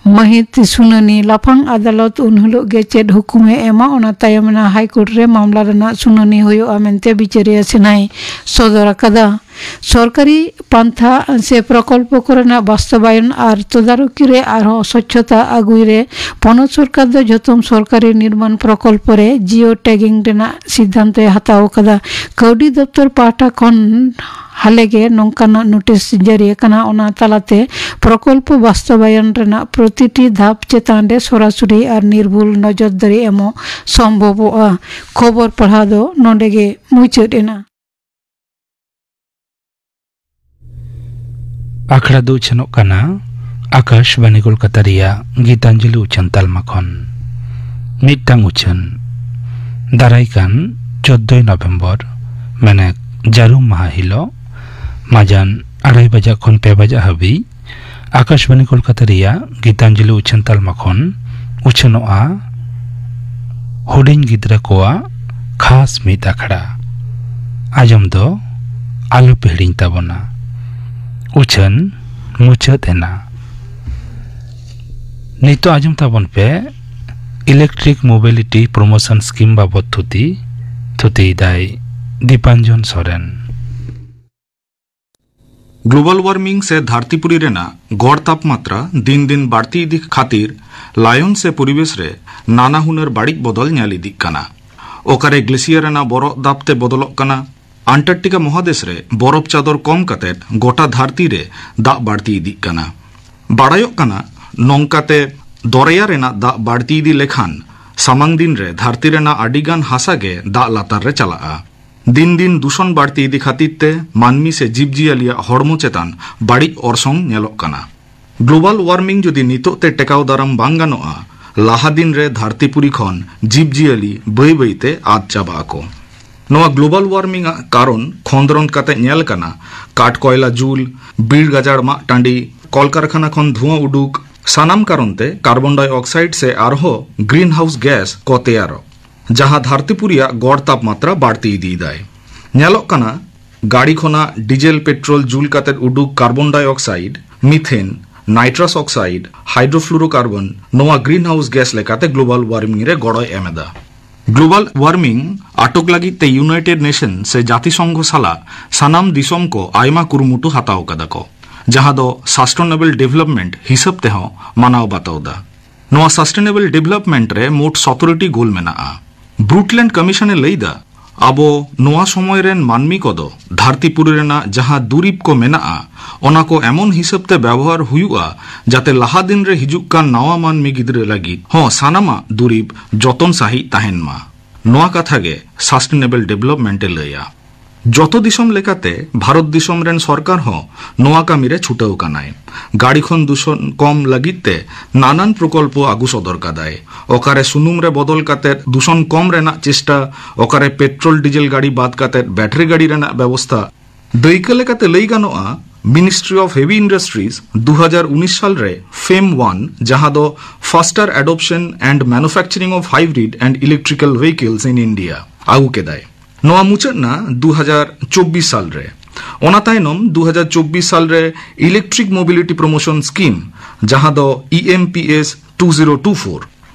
ᱢᱟᱹᱦᱤᱛ ᱥᱩᱱᱟᱹᱱᱤ᱾ ᱞᱟᱯᱷᱟᱝ ᱟᱫᱟᱞᱚᱛ ᱩᱱ ᱦᱤᱞᱳᱜ ᱜᱮ ᱪᱮᱫ ᱦᱩᱠᱩᱢᱮ ᱮᱢᱟ, ᱚᱱᱟ ᱛᱟᱭᱚᱢ ᱱᱟ ᱦᱟᱭᱠᱳᱨᱴ ᱨᱮ ᱢᱟᱢᱞᱟ ᱨᱮᱱᱟᱜ ᱥᱩᱱᱟᱹᱱᱤ ᱦᱩᱭᱩᱜᱼᱟ ᱢᱮᱱᱛᱮ ᱵᱤᱪᱟᱹᱨᱤᱭᱟᱹ ᱥᱤᱱᱦᱟᱭ ᱥᱚᱫᱚᱨ ᱟᱠᱟᱫᱟ᱾ ᱥᱚᱨᱠᱟᱨᱤ ᱯᱟᱱᱛᱷᱟ ᱥᱮ ᱯᱨᱚᱠᱚᱞᱯᱚ ᱠᱚᱨᱮᱱᱟᱜ ᱵᱟᱥᱛᱚᱵᱟᱭᱚᱱ ᱟᱨ ᱛᱚᱫᱟᱨᱚᱠᱤ ᱨᱮ ᱟᱨᱦᱚᱸ ᱥᱚᱪᱷᱚᱛᱟ ᱟᱹᱜᱩᱭ ᱨᱮ ᱯᱚᱱᱚᱛ ᱥᱚᱨᱠᱟᱨ ᱫᱚ ᱡᱷᱚᱛᱚᱢ ᱥᱚᱨᱠᱟᱨᱤ ᱱᱤᱨᱢᱟᱱ ᱯᱨᱚᱠᱚᱞᱯᱚ ᱨᱮ ᱡᱤᱭᱳ ᱴᱮᱜᱤᱝ ᱨᱮᱱᱟᱜ ᱥᱤᱫᱽᱫᱷᱟᱱᱛᱚᱭ ᱦᱟᱛᱟᱣ ᱟᱠᱟᱫᱟ᱾ ᱠᱟᱹᱣᱰᱤ ᱫᱚᱯᱛᱚᱨ ᱯᱟᱦᱴᱟ ᱠᱷᱚᱱ ᱦᱟᱞᱮᱜᱮ ᱱᱚᱝᱠᱟᱱᱟᱜ ᱱᱳᱴᱤᱥ ᱡᱟᱹᱨᱤ ᱟᱠᱟᱱᱟ᱾ ᱚᱱᱟ ᱛᱟᱞᱟᱛᱮ ᱯᱨᱚᱠᱚᱞᱯᱚ ᱵᱟᱥᱛᱚᱵᱟᱭᱚᱱ ᱨᱮᱱᱟᱜ ᱯᱨᱚᱛᱤᱴᱤ ᱫᱷᱟᱯ ᱪᱮᱛᱟᱱ ᱨᱮ ᱥᱚᱨᱟᱥᱚᱨᱤ ᱟᱨ ᱱᱤᱨᱵᱷᱩᱞ ᱱᱚᱡᱚᱨᱫᱟᱨᱤ ᱮᱢᱚᱜ ᱥᱚᱢᱵᱷᱚᱵᱚᱜᱼᱟ᱾ ᱠᱷᱚᱵᱚᱨ ᱯᱟᱲᱦᱟᱣ ᱫᱚ ᱱᱚᱰᱮ ᱜᱮ ᱢᱩᱪᱟᱹᱫ ᱮᱱᱟ᱾ ᱟᱠᱷᱲᱟ ᱫᱚ ᱩᱪᱷᱟᱹᱱᱚᱜ ᱠᱟᱱᱟ ᱟᱠᱟᱥᱵᱟᱱᱤ ᱠᱳᱞᱠᱟᱛᱟ ᱨᱮᱭᱟᱜ ᱜᱤᱛᱟᱧᱡᱚᱞᱤ ᱩᱪᱷᱟᱹᱱ ᱛᱟᱞᱢᱟ ᱠᱷᱚᱱ᱾ ᱢᱤᱫᱴᱟᱝ ᱩᱪᱷᱟᱹᱱ᱾ ᱫᱟᱨᱟᱭ ᱠᱟᱱ ᱪᱳᱫᱽᱫᱳᱭ ᱱᱚᱵᱷᱮᱢᱵᱚᱨ, ᱢᱟᱱᱮ ᱡᱟᱹᱨᱩᱢ ᱢᱟᱦᱟ ᱦᱤᱞᱳᱜ, ᱢᱟᱡᱟᱱ ᱟᱲᱟᱭ ᱵᱟᱡᱟᱜ ᱠᱷᱚᱱ ᱯᱮ ᱵᱟᱡᱟᱜ ᱦᱟᱹᱵᱤᱡ ᱟᱠᱟᱥᱵᱟᱱᱤ ᱠᱳᱞᱠᱟᱛᱟ ᱨᱮᱭᱟᱜ ᱜᱤᱛᱟᱧᱡᱚᱞᱤ ᱩᱪᱷᱟᱹᱱ ᱛᱟᱞᱢᱟ ᱠᱷᱚᱱ ᱩᱪᱷᱟᱹᱱᱚᱜᱼᱟ ᱦᱩᱰᱤᱧ ᱜᱤᱫᱽᱨᱟᱹ ᱠᱚᱣᱟᱜ ᱠᱷᱟᱥ ᱢᱤᱫ ᱟᱠᱷᱲᱟ᱾ ᱟᱸᱡᱚᱢ ᱫᱚ ᱟᱞᱚᱯᱮ ᱦᱤᱲᱤᱧ ᱛᱟᱵᱚᱱᱟ᱾ ᱩᱪᱷᱟᱹᱱ ᱢᱩᱪᱟᱹᱫ ᱮᱱᱟ᱾ ᱱᱤᱛᱚᱜ ᱟᱸᱡᱚᱢ ᱛᱟᱵᱚᱱ ᱯᱮ Electric Mobility Promotion Scheme ᱵᱟᱵᱚᱛ ᱛᱷᱩᱛᱤ᱾ ᱛᱷᱩᱛᱤᱭᱮᱫᱟᱭ ᱫᱤᱯᱟᱧᱡᱚᱱ ᱥᱚᱨᱮᱱ᱾ ᱜᱞᱳᱵᱟᱞ ᱣᱟᱨᱢᱤᱝ ᱥᱮ ᱫᱷᱟᱹᱨᱛᱤᱯᱩᱨᱤ ᱨᱮᱱᱟᱜ ᱜᱚᱲ ᱛᱟᱯᱢᱟᱛᱨᱟ ᱫᱤᱱ ᱫᱤᱱ ᱵᱟᱹᱲᱛᱤ ᱤᱫᱤ ᱠᱷᱟᱹᱛᱤᱨ ᱞᱟᱭᱚᱱ ᱥᱮ ᱯᱚᱨᱤᱵᱮᱥ ᱨᱮ ᱱᱟᱱᱟ ᱦᱩᱱᱟᱹᱨ ᱵᱟᱹᱲᱤᱡ ᱵᱚᱫᱚᱞ ᱧᱮᱞ ᱤᱫᱤᱜ ᱠᱟᱱᱟ᱾ ᱚᱠᱟᱨᱮ ᱜᱞᱮᱥᱤᱭᱟᱨ ᱨᱮᱱᱟᱜ ᱵᱚᱨᱚᱯ ᱫᱟᱵ ᱛᱮ ᱵᱚᱫᱚᱞᱚᱜ ᱠᱟᱱᱟ, ᱟᱱᱴᱟᱨᱠᱴᱤᱠᱟ ᱢᱚᱦᱟᱫᱮᱥ ᱨᱮ ᱵᱚᱨᱚᱯ ᱪᱟᱫᱚᱨ ᱠᱚᱢ ᱠᱟᱛᱮ ᱜᱚᱴᱟ ᱫᱷᱟᱹᱨᱛᱤ ᱨᱮ ᱫᱟᱜ ᱵᱟᱹᱲᱛᱤ ᱤᱫᱤᱜ ᱠᱟᱱᱟ᱾ ᱵᱟᱲᱟᱭᱚᱜ ᱠᱟᱱᱟ, ᱱᱚᱝᱠᱟᱛᱮ ᱫᱚᱨᱭᱟ ᱨᱮᱱᱟᱜ ᱫᱟᱜ ᱵᱟᱹᱲᱛᱤ ᱤᱫᱤ ᱞᱮᱠᱷᱟᱱ ᱥᱟᱢᱟᱝ ᱫᱤᱱ ᱨᱮ ᱫᱷᱟᱹᱨᱛᱤ ᱨᱮᱱᱟᱜ ᱟᱹᱰᱤ ᱜᱟᱱ ᱦᱟᱥᱟ ᱜᱮ ᱫᱟᱜ ᱞᱟᱛᱟᱨ ᱨᱮ ᱪᱟᱞᱟᱜᱼᱟ᱾ ᱫᱤᱱ ᱫᱤᱱ ᱫᱩᱥᱚᱱ ᱵᱟᱹᱲᱛᱤ ᱤᱫᱤ ᱠᱷᱟᱹᱛᱤᱨ ᱛᱮ ᱢᱟᱹᱱᱢᱤ ᱥᱮ ᱡᱤᱵᱽ ᱡᱤᱭᱟᱹᱞᱤᱭᱟᱜ ᱦᱚᱲᱢᱚ ᱪᱮᱛᱟᱱ ᱵᱟᱹᱲᱤᱡ ᱚᱨᱥᱚᱝ ᱧᱮᱞᱚᱜ ᱠᱟᱱᱟ᱾ ᱜᱞᱳᱵᱟᱞ ᱣᱟᱨᱢᱤᱝ ᱡᱩᱫᱤ ᱱᱤᱛᱚᱜ ᱛᱮ ᱴᱮᱠᱟᱣ ᱫᱟᱨᱟᱢ ᱵᱟᱝ ᱜᱟᱱᱚᱜᱼᱟ, ᱞᱟᱦᱟ ᱫᱤᱱ ᱨᱮ ᱫᱷᱟᱹᱨᱛᱤ ᱯᱩᱨᱤ ᱠᱷᱚᱱ ᱡᱤᱵᱽ ᱡᱤᱭᱟᱹᱞᱤ ᱵᱟᱹᱭ ᱵᱟᱹᱭ ᱛᱮ ᱟᱫ ᱪᱟᱵᱟᱜ ᱟᱠᱚ᱾ ᱱᱚᱣᱟ ᱜᱞᱳᱵᱟᱞ ᱣᱟᱨᱢᱤᱝ ᱟᱜ ᱠᱟᱨᱚᱱ ᱠᱷᱚᱸᱫᱽᱨᱚᱸᱫᱽ ᱠᱟᱛᱮ ᱧᱮᱞ ᱠᱟᱱᱟ, ᱠᱟᱴ ᱠᱚᱭᱞᱟ ᱡᱩᱞ, ᱵᱤᱨ ᱜᱟᱡᱟᱲ ᱢᱟᱜ ᱴᱟᱺᱰᱤ, ᱠᱚᱞᱠᱟᱨᱠᱷᱟᱱᱟ ᱠᱷᱚᱱ ᱫᱷᱩᱣᱟᱹ ᱩᱰᱩᱠ, ᱥᱟᱱᱟᱢ ᱠᱟᱨᱚᱱ ᱛᱮ ᱠᱟᱨᱵᱚᱱ ᱰᱟᱭ ᱚᱠᱥᱟᱭᱤᱰ ᱥᱮ ᱟᱨᱦᱚᱸ ᱜᱨᱤᱱ ᱦᱟᱣᱩᱥ ᱜᱮᱥ ᱠᱚ ᱛᱮᱭᱟᱨᱚᱜ, ᱡᱟᱦᱟᱸ ᱫᱷᱟᱹᱨᱛᱤ ᱯᱩᱨᱤᱭᱟᱜ ᱜᱚᱲ ᱛᱟᱯᱢᱟᱛᱨᱟ ᱵᱟᱹᱲᱛᱤ ᱤᱫᱤᱭᱮᱫᱟᱭ᱾ ᱧᱮᱞᱚᱜ ᱠᱟᱱᱟ, ᱜᱟᱹᱰᱤ ᱠᱷᱚᱱᱟᱜ ᱰᱤᱡᱮᱞ ᱯᱮᱴᱨᱳᱞ ᱡᱩᱞ ᱠᱟᱛᱮ ᱩᱰᱩᱠ ᱠᱟᱨᱵᱚᱱ ᱰᱟᱭ ᱚᱠᱥᱟᱭᱤᱰ, ᱢᱤᱛᱷᱮᱱ, ᱱᱟᱭᱴᱨᱟᱥ ᱚᱠᱥᱟᱭᱤᱰ, ᱦᱟᱭᱰᱨᱳᱯᱷᱞᱩᱨᱳᱠᱟᱨᱵᱚᱱ ᱱᱚᱣᱟ ᱜᱨᱤᱱᱦᱟᱣᱩᱥ ᱜᱮᱥ ᱞᱮᱠᱟᱛᱮ ᱜᱞᱳᱵᱟᱞ ᱣᱟᱨᱢᱤᱝ ᱨᱮ ᱜᱚᱲᱚᱭ ᱮᱢ ᱮᱫᱟ᱾ ᱜᱞᱳᱵᱟᱞ ᱣᱟᱨᱢᱤᱝ ᱟᱴᱚᱠ ᱞᱟᱹᱜᱤᱫ ᱛᱮ ᱤᱭᱩᱱᱟᱭᱴᱮᱰ ᱱᱮᱥᱚᱱ ᱥᱮ ᱡᱟᱹᱛᱤ ᱥᱚᱝᱜᱷᱚ ᱥᱟᱞᱟᱜ ᱥᱟᱱᱟᱢ ᱫᱤᱥᱚᱢ ᱠᱚ ᱟᱭᱢᱟ ᱠᱩᱨᱩᱢᱩᱴᱩ ᱦᱟᱛᱟᱣ ᱠᱟᱫᱟ ᱠᱚ, ᱡᱟᱦᱟᱸ ᱫᱚ ᱥᱟᱥᱴᱮᱱᱮᱵᱚᱞ ᱰᱮᱵᱷᱮᱞᱚᱯᱢᱮᱱᱴ ᱦᱤᱥᱟᱹᱵ ᱛᱮᱦᱚᱸ ᱢᱟᱱᱟᱣ ᱵᱟᱛᱟᱣ ᱫᱟ᱾ ᱱᱚᱣᱟ ᱥᱟᱥᱴᱮᱱᱮᱵᱚᱞ ᱰᱮᱵᱷᱮᱞᱚᱯᱢᱮᱱᱴ ᱨᱮ ᱢᱳᱴ ᱥᱚᱛᱨᱚ ᱴᱤ ᱜᱳᱞ ᱢᱮᱱᱟᱜᱼᱟ᱾ ᱵᱨᱩᱴᱞᱮᱱᱰ ᱠᱚᱢᱤᱥᱚᱱ ᱮ ᱞᱟᱹᱭ ᱫᱟ, ᱟᱵᱚ ᱱᱚᱣᱟ ᱥᱚᱢᱚᱭ ᱨᱮᱱ ᱢᱟᱹᱱᱢᱤ ᱠᱚᱫᱚ ᱫᱷᱟᱹᱨᱛᱤ ᱯᱩᱨᱤ ᱨᱮᱱᱟᱜ ᱡᱟᱦᱟᱸ ᱫᱩᱨᱤᱵᱽ ᱠᱚ ᱢᱮᱱᱟᱜᱼᱟ, ᱚᱱᱟ ᱠᱚ ᱮᱢᱚᱱ ᱦᱤᱥᱟᱹᱵ ᱛᱮ ᱵᱮᱣᱦᱟᱨ ᱦᱩᱭᱩᱜᱼᱟ, ᱡᱟᱛᱮ ᱞᱟᱦᱟ ᱫᱤᱱ ᱨᱮ ᱦᱤᱡᱩᱜ ᱠᱟᱱ ᱱᱟᱣᱟ ᱢᱟᱹᱱᱢᱤ ᱜᱤᱫᱽᱨᱟᱹ ᱞᱟᱹᱜᱤᱫ ᱦᱚᱸ ᱥᱟᱱᱟᱢᱟᱜ ᱫᱩᱨᱤᱵᱽ ᱡᱚᱛᱚᱱ ᱥᱟᱹᱦᱤᱡ ᱛᱟᱦᱮᱱ ᱢᱟ᱾ ᱱᱚᱣᱟ ᱠᱟᱛᱷᱟ ᱜᱮ ᱥᱟᱥᱴᱮᱱᱮᱵᱚᱞ ᱰᱮᱵᱷᱮᱞᱚᱯᱢᱮᱱᱴ ᱮ ᱞᱟᱹᱭᱟ᱾ ᱡᱚᱛᱚ ᱫᱤᱥᱚᱢ ᱞᱮᱠᱟᱛᱮ ᱵᱷᱟᱨᱚᱛ ᱫᱤᱥᱚᱢ ᱨᱮᱱ ᱥᱚᱨᱠᱟᱨ ᱦᱚᱸ ᱱᱚᱣᱟ ᱠᱟᱹᱢᱤ ᱨᱮ ᱪᱷᱩᱴᱟᱹᱣ ᱠᱟᱱᱟᱭ᱾ ᱜᱟᱹᱰᱤ ᱠᱷᱚᱱ ᱫᱩᱥᱚᱱ ᱠᱚᱢ ᱞᱟᱹᱜᱤᱫ ᱛᱮ ᱱᱟᱱᱟᱱ ᱯᱨᱚᱠᱚᱞᱯᱚ ᱟᱹᱜᱩ ᱥᱚᱫᱚᱨ ᱠᱟᱫᱟᱭ᱾ ᱚᱠᱟᱨᱮ ᱥᱩᱱᱩᱢ ᱨᱮ ᱵᱚᱫᱚᱞ ᱠᱟᱛᱮ ᱫᱩᱥᱚᱱ ᱠᱚᱢ ᱨᱮᱱᱟᱜ ᱪᱮᱥᱴᱟ, ᱚᱠᱟᱨᱮ ᱯᱮᱴᱨᱳᱞ ᱰᱤᱡᱮᱞ ᱜᱟᱹᱰᱤ ᱵᱟᱫ ᱠᱟᱛᱮ ᱵᱮᱴᱨᱤ ᱜᱟᱹᱰᱤ ᱨᱮᱱᱟᱜ ᱵᱮᱵᱚᱥᱛᱷᱟ᱾ ᱫᱟᱹᱭᱠᱟᱹ ᱞᱮᱠᱟᱛᱮ ᱞᱟᱹᱭ ᱜᱟᱱᱚᱜᱼᱟ, Ministry of Heavy Industries ᱫᱩ ᱦᱟᱡᱟᱨ ᱩᱱᱤᱥ ᱥᱟᱞ ᱨᱮ ᱯᱷᱮᱢ ᱚᱣᱟᱱ, ᱡᱟᱦᱟᱸ ᱫᱚ Faster Adoption and Manufacturing of Hybrid and Electrical Vehicles in India, ᱟᱹᱜᱩ ᱠᱮᱫᱟᱭ᱾ ᱱᱚᱣᱟ ᱢᱩᱪᱟᱹᱫ ᱮᱱᱟ ᱫᱩ ᱦᱟᱡᱟᱨ ᱪᱚᱵᱵᱤᱥ ᱥᱟᱞ ᱨᱮ᱾ ᱚᱱᱟ ᱛᱟᱭᱱᱚᱢ ᱫᱩ ᱦᱟᱡᱟᱨ ᱪᱚᱵᱵᱤᱥ ᱥᱟᱞ ᱨᱮ Electric Mobility Promotion Scheme, ᱡᱟᱦᱟᱸ ᱫᱚ E M P S two zero two four,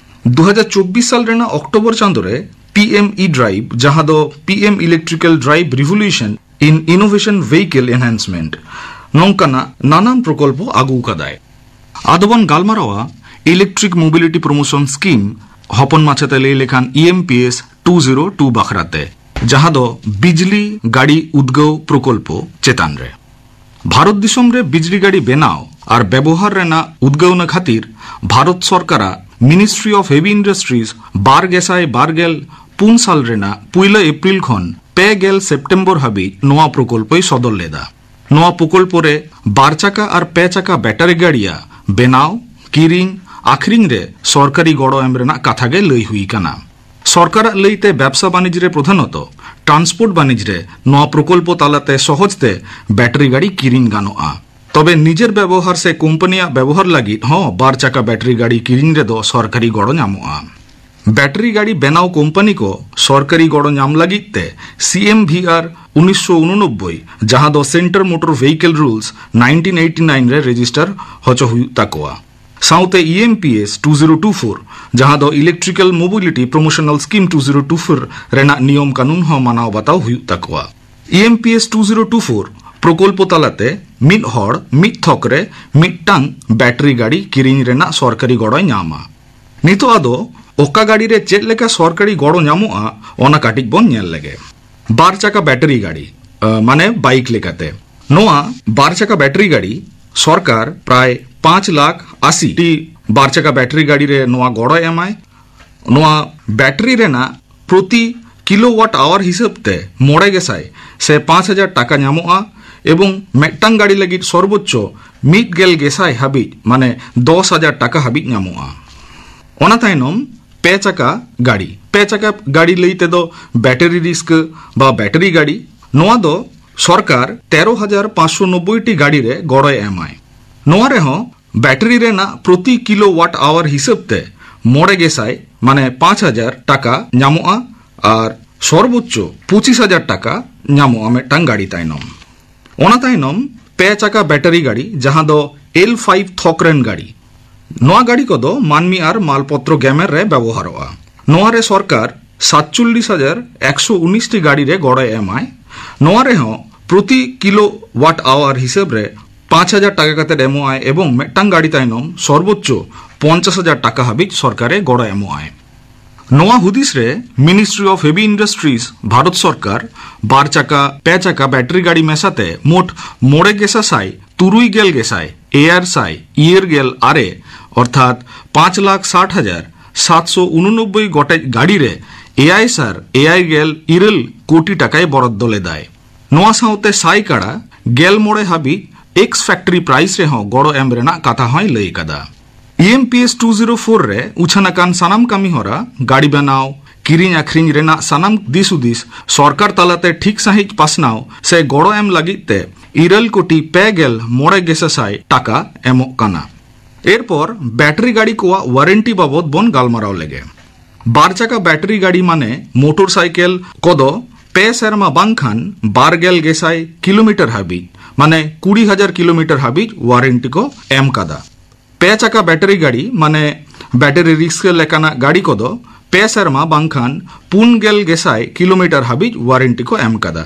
ᱫᱩ ᱦᱟᱡᱟᱨ ᱪᱚᱵᱵᱤᱥ ᱥᱟᱞ ᱨᱮᱱᱟᱜ ᱚᱠᱴᱳᱵᱚᱨ ᱪᱟᱸᱫᱳ ᱨᱮ P M E-DRIVE, ᱡᱟᱦᱟᱸ ᱫᱚ P M Electrical Drive Revolution in Innovation Vehicle Enhancement, ᱱᱚᱝᱠᱟᱱᱟᱜ ᱱᱟᱱᱟᱱ ᱯᱨᱚᱠᱚᱞᱯᱚ ᱟᱹᱜᱩ ᱠᱟᱫᱟᱭ᱾ ᱟᱫᱚ ᱵᱚᱱ ᱜᱟᱞᱢᱟᱨᱟᱣᱟ Electric Mobility Promotion Scheme, ᱦᱚᱯᱚᱱ ᱢᱟᱪᱷᱟᱛᱮ ᱞᱟᱹᱭ ᱞᱮᱠᱷᱟᱱ E M P S two zero two ᱵᱟᱠᱷᱨᱟᱛᱮ, ᱡᱟᱦᱟᱸ ᱫᱚ ᱵᱤᱡᱽᱞᱤ ᱜᱟᱹᱰᱤ ᱩᱫᱽᱜᱟᱹᱣ ᱯᱨᱚᱠᱚᱞᱯᱚ ᱪᱮᱛᱟᱱ ᱨᱮ᱾ ᱵᱷᱟᱨᱚᱛ ᱫᱤᱥᱚᱢ ᱨᱮ ᱵᱤᱡᱽᱞᱤ ᱜᱟᱹᱰᱤ ᱵᱮᱱᱟᱣ ᱟᱨ ᱵᱮᱵᱚᱦᱟᱨ ᱨᱮᱱᱟᱜ ᱩᱫᱽᱜᱟᱹᱣᱱᱟ ᱠᱷᱟᱹᱛᱤᱨ ᱵᱷᱟᱨᱚᱛ ᱥᱚᱨᱠᱟᱨᱟᱜ Ministry of Heavy Industries ᱵᱟᱨ ᱜᱮᱥᱟᱭ ᱵᱟᱨ ᱜᱮᱞ ᱯᱩᱱ ᱥᱟᱞ ᱨᱮᱱᱟᱜ ᱯᱩᱭᱞᱟᱹ ᱮᱯᱨᱤᱞ ᱠᱷᱚᱱ ᱯᱮ ᱜᱮᱞ ᱥᱮᱯᱴᱮᱢᱵᱚᱨ ᱦᱟᱹᱵᱤᱡ ᱱᱚᱣᱟ ᱯᱨᱚᱠᱚᱞᱯᱚᱭ ᱥᱚᱫᱚᱨ ᱞᱮᱫᱟ᱾ ᱱᱚᱣᱟ ᱯᱨᱚᱠᱚᱞᱯᱚ ᱨᱮ ᱵᱟᱨ ᱪᱟᱠᱟ ᱟᱨ ᱯᱮ ᱪᱟᱠᱟ ᱵᱮᱴᱟᱨᱤ ᱜᱟᱹᱰᱤᱭᱟᱜ ᱵᱮᱱᱟᱣ, ᱠᱤᱨᱤᱧ, ᱟᱠᱷᱨᱤᱧ ᱨᱮ ᱥᱚᱨᱠᱟᱨᱤ ᱜᱚᱲᱚ ᱮᱢ ᱨᱮᱱᱟᱜ ᱠᱟᱛᱷᱟ ᱜᱮ ᱞᱟᱹᱭ ᱦᱩᱭ ᱠᱟᱱᱟ᱾ ᱥᱚᱨᱠᱟᱨᱟᱜ ᱞᱟᱹᱭᱛᱮ ᱵᱮᱵᱥᱟ ᱵᱟᱱᱤᱡᱽ ᱨᱮ, ᱯᱨᱚᱫᱷᱟᱱᱚᱛᱚ ᱴᱨᱟᱱᱥᱯᱳᱨᱴ ᱵᱟᱱᱤᱡᱽ ᱨᱮ, ᱱᱚᱣᱟ ᱯᱨᱚᱠᱚᱞᱯᱚ ᱛᱟᱞᱟᱛᱮ ᱥᱚᱦᱚᱡ ᱛᱮ ᱵᱮᱴᱟᱨᱤ ᱜᱟᱹᱰᱤ ᱠᱤᱨᱤᱧ ᱜᱟᱱᱚᱜᱼᱟ᱾ ᱛᱚᱵᱮ ᱱᱤᱡᱮᱨ ᱵᱮᱵᱚᱦᱟᱨ ᱥᱮ ᱠᱳᱢᱯᱟᱱᱤᱭᱟᱜ ᱵᱮᱵᱚᱦᱟᱨ ᱞᱟᱹᱜᱤᱫ ᱦᱚᱸ ᱵᱟᱨ ᱪᱟᱠᱟ ᱵᱮᱴᱟᱨᱤ ᱜᱟᱹᱰᱤ ᱠᱤᱨᱤᱧ ᱨᱮᱫᱚ ᱥᱚᱨᱠᱟᱨᱤ ᱜᱚᱲᱚ ᱧᱟᱢᱚᱜᱼᱟ᱾ ᱵᱮᱴᱟᱨᱤ ᱜᱟᱹᱰᱤ ᱵᱮᱱᱟᱣ ᱠᱳᱢᱯᱟᱱᱤ ᱠᱚ ᱥᱚᱨᱠᱟᱨᱤ ᱜᱚᱲᱚ ᱧᱟᱢ ᱞᱟᱹᱜᱤᱫ ᱛᱮ ᱥᱤ ᱮᱢ ᱵᱷᱤ ᱟᱨ ᱩᱱᱤᱥᱥᱚ ᱩᱱᱩᱱᱚᱵᱵᱳᱭ, ᱡᱟᱦᱟᱸ ᱫᱚ Centre Motor Vehicle Rules nineteen eighty nine ᱨᱮ ᱨᱮᱡᱤᱥᱴᱟᱨ ᱦᱚᱪᱚ ᱦᱩᱭᱩᱜ ᱛᱟᱠᱚᱣᱟ᱾ ᱥᱟᱶᱛᱮ E M P S two zero two four, ᱡᱟᱦᱟᱸ ᱫᱚ Electrical Mobility Promotional Scheme two zero two four ᱨᱮᱱᱟᱜ ᱱᱤᱭᱚᱢ ᱠᱟᱹᱱᱩᱱ ᱦᱚᱸ ᱢᱟᱱᱟᱣ ᱵᱟᱛᱟᱣ ᱦᱩᱭᱩᱜ ᱛᱟᱠᱚᱣᱟ᱾ E M P S two zero two four ᱯᱨᱚᱠᱚᱞᱯᱚ ᱛᱟᱞᱟᱛᱮ ᱢᱤᱫ ᱦᱚᱲ ᱢᱤᱫ ᱛᱷᱚᱠ ᱨᱮ ᱢᱤᱫᱴᱟᱝ ᱵᱮᱴᱟᱨᱤ ᱜᱟᱹᱰᱤ ᱠᱤᱨᱤᱧ ᱨᱮᱱᱟᱜ ᱥᱚᱨᱠᱟᱨᱤ ᱜᱚᱲᱚᱭ ᱧᱟᱢᱟ᱾ ᱱᱤᱛᱚᱜ ᱟᱫᱚ ᱚᱠᱟ ᱜᱟᱹᱰᱤ ᱨᱮ ᱪᱮᱫ ᱞᱮᱠᱟ ᱥᱚᱨᱠᱟᱨᱤ ᱜᱚᱲᱚ ᱧᱟᱢᱚᱜᱼᱟ, ᱚᱱᱟ ᱠᱟᱹᱴᱤᱡ ᱵᱚᱱ ᱧᱮᱞ ᱞᱮᱜᱮ᱾ ᱵᱟᱨ ᱪᱟᱠᱟ ᱵᱮᱴᱟᱨᱤ ᱜᱟᱹᱰᱤ, ᱟ, ᱢᱟᱱᱮ ᱵᱟᱭᱤᱠ ᱞᱮᱠᱟᱛᱮ᱾ ᱱᱚᱣᱟ ᱵᱟᱨ ᱪᱟᱠᱟ ᱵᱮᱴᱟᱨᱤ ᱜᱟᱹᱰᱤ ᱥᱚᱨᱠᱟᱨ ᱯᱨᱟᱭ ᱯᱟᱸᱪ ᱞᱟᱠᱷ ᱟᱥᱤ ᱴᱤ ᱵᱟᱨ ᱪᱟᱠᱟ ᱵᱮᱴᱟᱨᱤ ᱜᱟᱹᱰᱤ ᱨᱮ ᱱᱚᱣᱟ ᱜᱚᱲᱚᱭ ᱮᱢᱟᱭ᱾ ᱱᱚᱣᱟ ᱵᱮᱴᱟᱨᱤ ᱨᱮᱱᱟᱜ ᱯᱨᱚᱛᱤ ᱠᱤᱞᱳᱣᱟᱴ ᱟᱣᱟᱨ ᱦᱤᱥᱟᱹᱵ ᱛᱮ ᱢᱚᱬᱮ ᱜᱮᱥᱟᱭ ᱥᱮ ᱯᱟᱸᱪ ᱦᱟᱡᱟᱨ ᱴᱟᱠᱟ ᱧᱟᱢᱚᱜᱼᱟ, ᱮᱵᱚᱝ ᱢᱤᱫᱴᱟᱝ ᱜᱟᱹᱰᱤ ᱞᱟᱹᱜᱤᱫ ᱥᱚᱨᱵᱳᱪᱪᱚ ᱢᱤᱫ ᱜᱮᱞ ᱜᱮᱥᱟᱭ ᱦᱟᱹᱵᱤᱡ, ᱢᱟᱱᱮ ᱫᱚᱥ ᱦᱟᱡᱟᱨ ᱴᱟᱠᱟ ᱦᱟᱹᱵᱤᱡ ᱧᱟᱢᱚᱜᱼᱟ᱾ ᱚᱱᱟ ᱛᱟᱭᱱᱚᱢ ᱯᱮ ᱪᱟᱠᱟ ᱜᱟᱹᱰᱤ᱾ ᱯᱮ ᱪᱟᱠᱟ ᱜᱟᱹᱰᱤ ᱞᱟᱹᱭ ᱛᱮᱫᱚ ᱵᱮᱴᱟᱨᱤ ᱨᱤᱥᱠᱟᱹ ᱵᱟ ᱵᱮᱴᱟᱨᱤ ᱜᱟᱹᱰᱤ᱾ ᱱᱚᱣᱟ ᱫᱚ ᱥᱚᱨᱠᱟᱨ ᱛᱮᱨᱚ ᱦᱟᱡᱟᱨ ᱯᱟᱸᱪᱥᱚ ᱱᱚᱵᱵᱳᱭ ᱴᱤ ᱜᱟᱹᱰᱤ ᱨᱮ ᱜᱚᱲᱚᱭ ᱮᱢᱟᱭ᱾ ᱱᱚᱣᱟ ᱨᱮᱦᱚᱸ ᱵᱮᱴᱟᱨᱤ ᱨᱮᱱᱟᱜ ᱯᱨᱚᱛᱤ ᱠᱤᱞᱳᱣᱟᱴ ᱟᱣᱟᱨ ᱦᱤᱥᱟᱹᱵ ᱛᱮ ᱢᱚᱬᱮ ᱜᱮᱥᱟᱭ, ᱢᱟᱱᱮ ᱯᱟᱸᱪ ᱦᱟᱡᱟᱨ ᱴᱟᱠᱟ ᱧᱟᱢᱚᱜᱼᱟ ᱟᱨ ᱥᱚᱨᱵᱳᱪᱪᱚ ᱯᱚᱸᱪᱤᱥ ᱦᱟᱡᱟᱨ ᱴᱟᱠᱟ ᱧᱟᱢᱚᱜᱼᱟ ᱢᱤᱫᱴᱟᱝ ᱜᱟᱹᱰᱤ ᱛᱟᱭᱱᱚᱢ᱾ ᱚᱱᱟ ᱛᱟᱭᱱᱚᱢ ᱯᱮ ᱪᱟᱠᱟ ᱵᱮᱴᱟᱨᱤ ᱜᱟᱹᱰᱤ, ᱡᱟᱦᱟᱸ ᱫᱚ ᱮᱞ ᱯᱷᱟᱭᱤᱵᱷ ᱛᱷᱚᱠ ᱨᱮᱱ ᱜᱟᱹᱰᱤ᱾ ᱱᱚᱣᱟ ᱜᱟᱹᱰᱤ ᱠᱚᱫᱚ ᱢᱟᱹᱱᱢᱤ ᱟᱨ ᱢᱟᱞᱯᱚᱛᱨᱚ ᱜᱮᱢᱮᱨ ᱨᱮ ᱵᱮᱵᱚᱦᱟᱨᱚᱜᱼᱟ᱾ ᱱᱚᱣᱟ ᱨᱮ ᱥᱚᱨᱠᱟᱨ ᱥᱟᱛᱪᱚᱞᱞᱤᱥ ᱦᱟᱡᱟᱨ ᱮᱠᱥᱚ ᱩᱱᱤᱥ ᱴᱤ ᱜᱟᱹᱰᱤ ᱨᱮ ᱜᱚᱲᱚᱭ ᱮᱢᱟᱭ᱾ ᱱᱚᱣᱟ ᱨᱮᱦᱚᱸ ᱯᱨᱚᱛᱤ ᱠᱤᱞᱳᱣᱟᱴ ᱟᱣᱟᱨ ᱦᱤᱥᱟᱹᱵ ᱨᱮ ᱯᱟᱸᱪ ᱦᱟᱡᱟᱨ ᱴᱟᱠᱟ ᱠᱟᱛᱮ ᱮᱢᱚᱜᱼᱟᱭ ᱮᱵᱚᱝ ᱢᱤᱫᱴᱟᱝ ᱜᱟᱹᱰᱤ ᱛᱟᱭᱱᱚᱢ ᱥᱚᱨᱵᱳᱪᱪᱚ ᱯᱚᱧᱪᱟᱥ ᱦᱟᱡᱟᱨ ᱴᱟᱠᱟ ᱦᱟᱹᱵᱤᱡ ᱥᱚᱨᱠᱟᱨᱮ ᱜᱚᱲᱚ ᱮᱢᱚᱜᱼᱟᱭ᱾ ᱱᱚᱣᱟ ᱦᱩᱫᱤᱥ ᱨᱮ Ministry of Heavy Industries Bharat ᱥᱚᱨᱠᱟᱨ ᱵᱟᱨ ᱪᱟᱠᱟ, ᱯᱮ ᱪᱟᱠᱟ ᱵᱮᱴᱟᱨᱤ ᱜᱟᱹᱰᱤ ᱢᱮᱥᱟᱛᱮ ᱢᱳᱴ ᱢᱚᱬᱮ ᱜᱮᱥᱟᱥᱟᱭ ᱛᱩᱨᱩᱭ ᱜᱮᱞ ᱜᱮᱥᱟᱭ ᱮᱭᱟᱭ ᱥᱟᱭ ᱤᱨᱟᱹᱞ ᱜᱮᱞ ᱟᱨᱮ, ᱚᱨᱛᱷᱟᱛ ᱯᱟᱸᱪ ᱞᱟᱠᱷ ᱥᱟᱴ ᱦᱟᱡᱟᱨ ᱥᱟᱛᱥᱚ ᱩᱱᱩᱱᱚᱵᱵᱳᱭ ᱜᱚᱴᱮᱡ ᱜᱟᱹᱰᱤ ᱨᱮ ᱮᱭᱟᱭ ᱥᱟᱭ ᱮᱭᱟᱭ ᱜᱮᱞ ᱤᱨᱟᱹᱞ ᱠᱳᱴᱤ ᱴᱟᱠᱟᱭ ᱵᱚᱨᱟᱫᱫᱚ ᱞᱮᱫᱟᱭ᱾ ᱱᱚᱣᱟ ᱥᱟᱶᱛᱮ ᱥᱟᱭ ᱠᱟᱲᱟ ᱜᱮᱞ ᱢᱚᱬᱮ ᱦᱟᱹᱵᱤᱡ ᱮᱠᱥ ᱯᱷᱮᱠᱴᱨᱤ ᱯᱨᱟᱭᱤᱥ ᱨᱮᱦᱚᱸ ᱜᱚᱲᱚ ᱮᱢ ᱨᱮᱱᱟᱜ ᱠᱟᱛᱷᱟ ᱦᱚᱸᱭ ᱞᱟᱹᱭ ᱠᱟᱫᱟ᱾ E M P S two zero four ᱨᱮ ᱩᱪᱷᱟᱹᱱ ᱟᱠᱟᱱ ᱥᱟᱱᱟᱢ ᱠᱟᱹᱢᱤ ᱦᱚᱨᱟ, ᱜᱟᱹᱰᱤ ᱵᱮᱱᱟᱣ, ᱠᱤᱨᱤᱧ ᱟᱹᱠᱷᱨᱤᱧ ᱨᱮᱱᱟᱜ ᱥᱟᱱᱟᱢ ᱫᱤᱥ ᱦᱩᱫᱤᱥ ᱥᱚᱨᱠᱟᱨ ᱛᱟᱞᱟᱛᱮ ᱴᱷᱤᱠ ᱥᱟᱺᱦᱤᱡ ᱯᱟᱥᱱᱟᱣ ᱥᱮ ᱜᱚᱲᱚ ᱮᱢ ᱞᱟᱹᱜᱤᱫ ᱛᱮ ᱤᱨᱟᱹᱞ ᱠᱳᱴᱤ ᱯᱮ ᱜᱮᱞ ᱢᱚᱬᱮ ᱜᱮᱥᱟᱥᱟᱭ ᱴᱟᱠᱟ ᱮᱢᱚᱜ ᱠᱟᱱᱟ᱾ ᱮᱨᱯᱚᱨ ᱵᱮᱴᱟᱨᱤ ᱜᱟᱹᱰᱤ ᱠᱚᱣᱟᱜ ᱣᱟᱨᱮᱱᱴᱤ ᱵᱟᱵᱚᱛ ᱵᱚᱱ ᱜᱟᱞᱢᱟᱨᱟᱣ ᱞᱮᱜᱮ᱾ ᱵᱟᱨ ᱪᱟᱠᱟ ᱵᱮᱴᱟᱨᱤ ᱜᱟᱹᱰᱤ ᱢᱟᱱᱮ ᱢᱚᱴᱚᱨ ᱥᱟᱭᱠᱮᱞ ᱠᱚᱫᱚ ᱯᱮ ᱥᱮᱨᱢᱟ ᱵᱟᱝᱠᱷᱟᱱ ᱵᱟᱨ ᱜᱮᱞ ᱜᱮᱥᱟᱭ ᱠᱤᱞᱳᱢᱤᱴᱟᱨ ᱦᱟᱹᱵᱤᱡ, ᱢᱟᱱᱮ ᱠᱩᱲᱤ ᱦᱟᱡᱟᱨ ᱠᱤᱞᱳᱢᱤᱴᱟᱨ ᱦᱟᱹᱵᱤᱡ ᱣᱟᱨᱮᱱᱴᱤ ᱠᱚ ᱮᱢ ᱠᱟᱫᱟ᱾ ᱯᱮ ᱪᱟᱠᱟ ᱵᱮᱴᱟᱨᱤ ᱜᱟᱹᱰᱤ ᱢᱟᱱᱮ ᱵᱮᱴᱟᱨᱤ ᱨᱤᱠᱥᱟ ᱞᱮᱠᱟᱱᱟᱜ ᱜᱟᱹᱰᱤ ᱠᱚᱫᱚ ᱯᱮ ᱥᱮᱨᱢᱟ ᱵᱟᱝᱠᱷᱟᱱ ᱯᱩᱱ ᱜᱮᱞ ᱜᱮᱥᱟᱭ ᱠᱤᱞᱳᱢᱤᱴᱟᱨ ᱦᱟᱹᱵᱤᱡ ᱣᱟᱨᱮᱱᱴᱤ ᱠᱚ ᱮᱢ ᱠᱟᱫᱟ᱾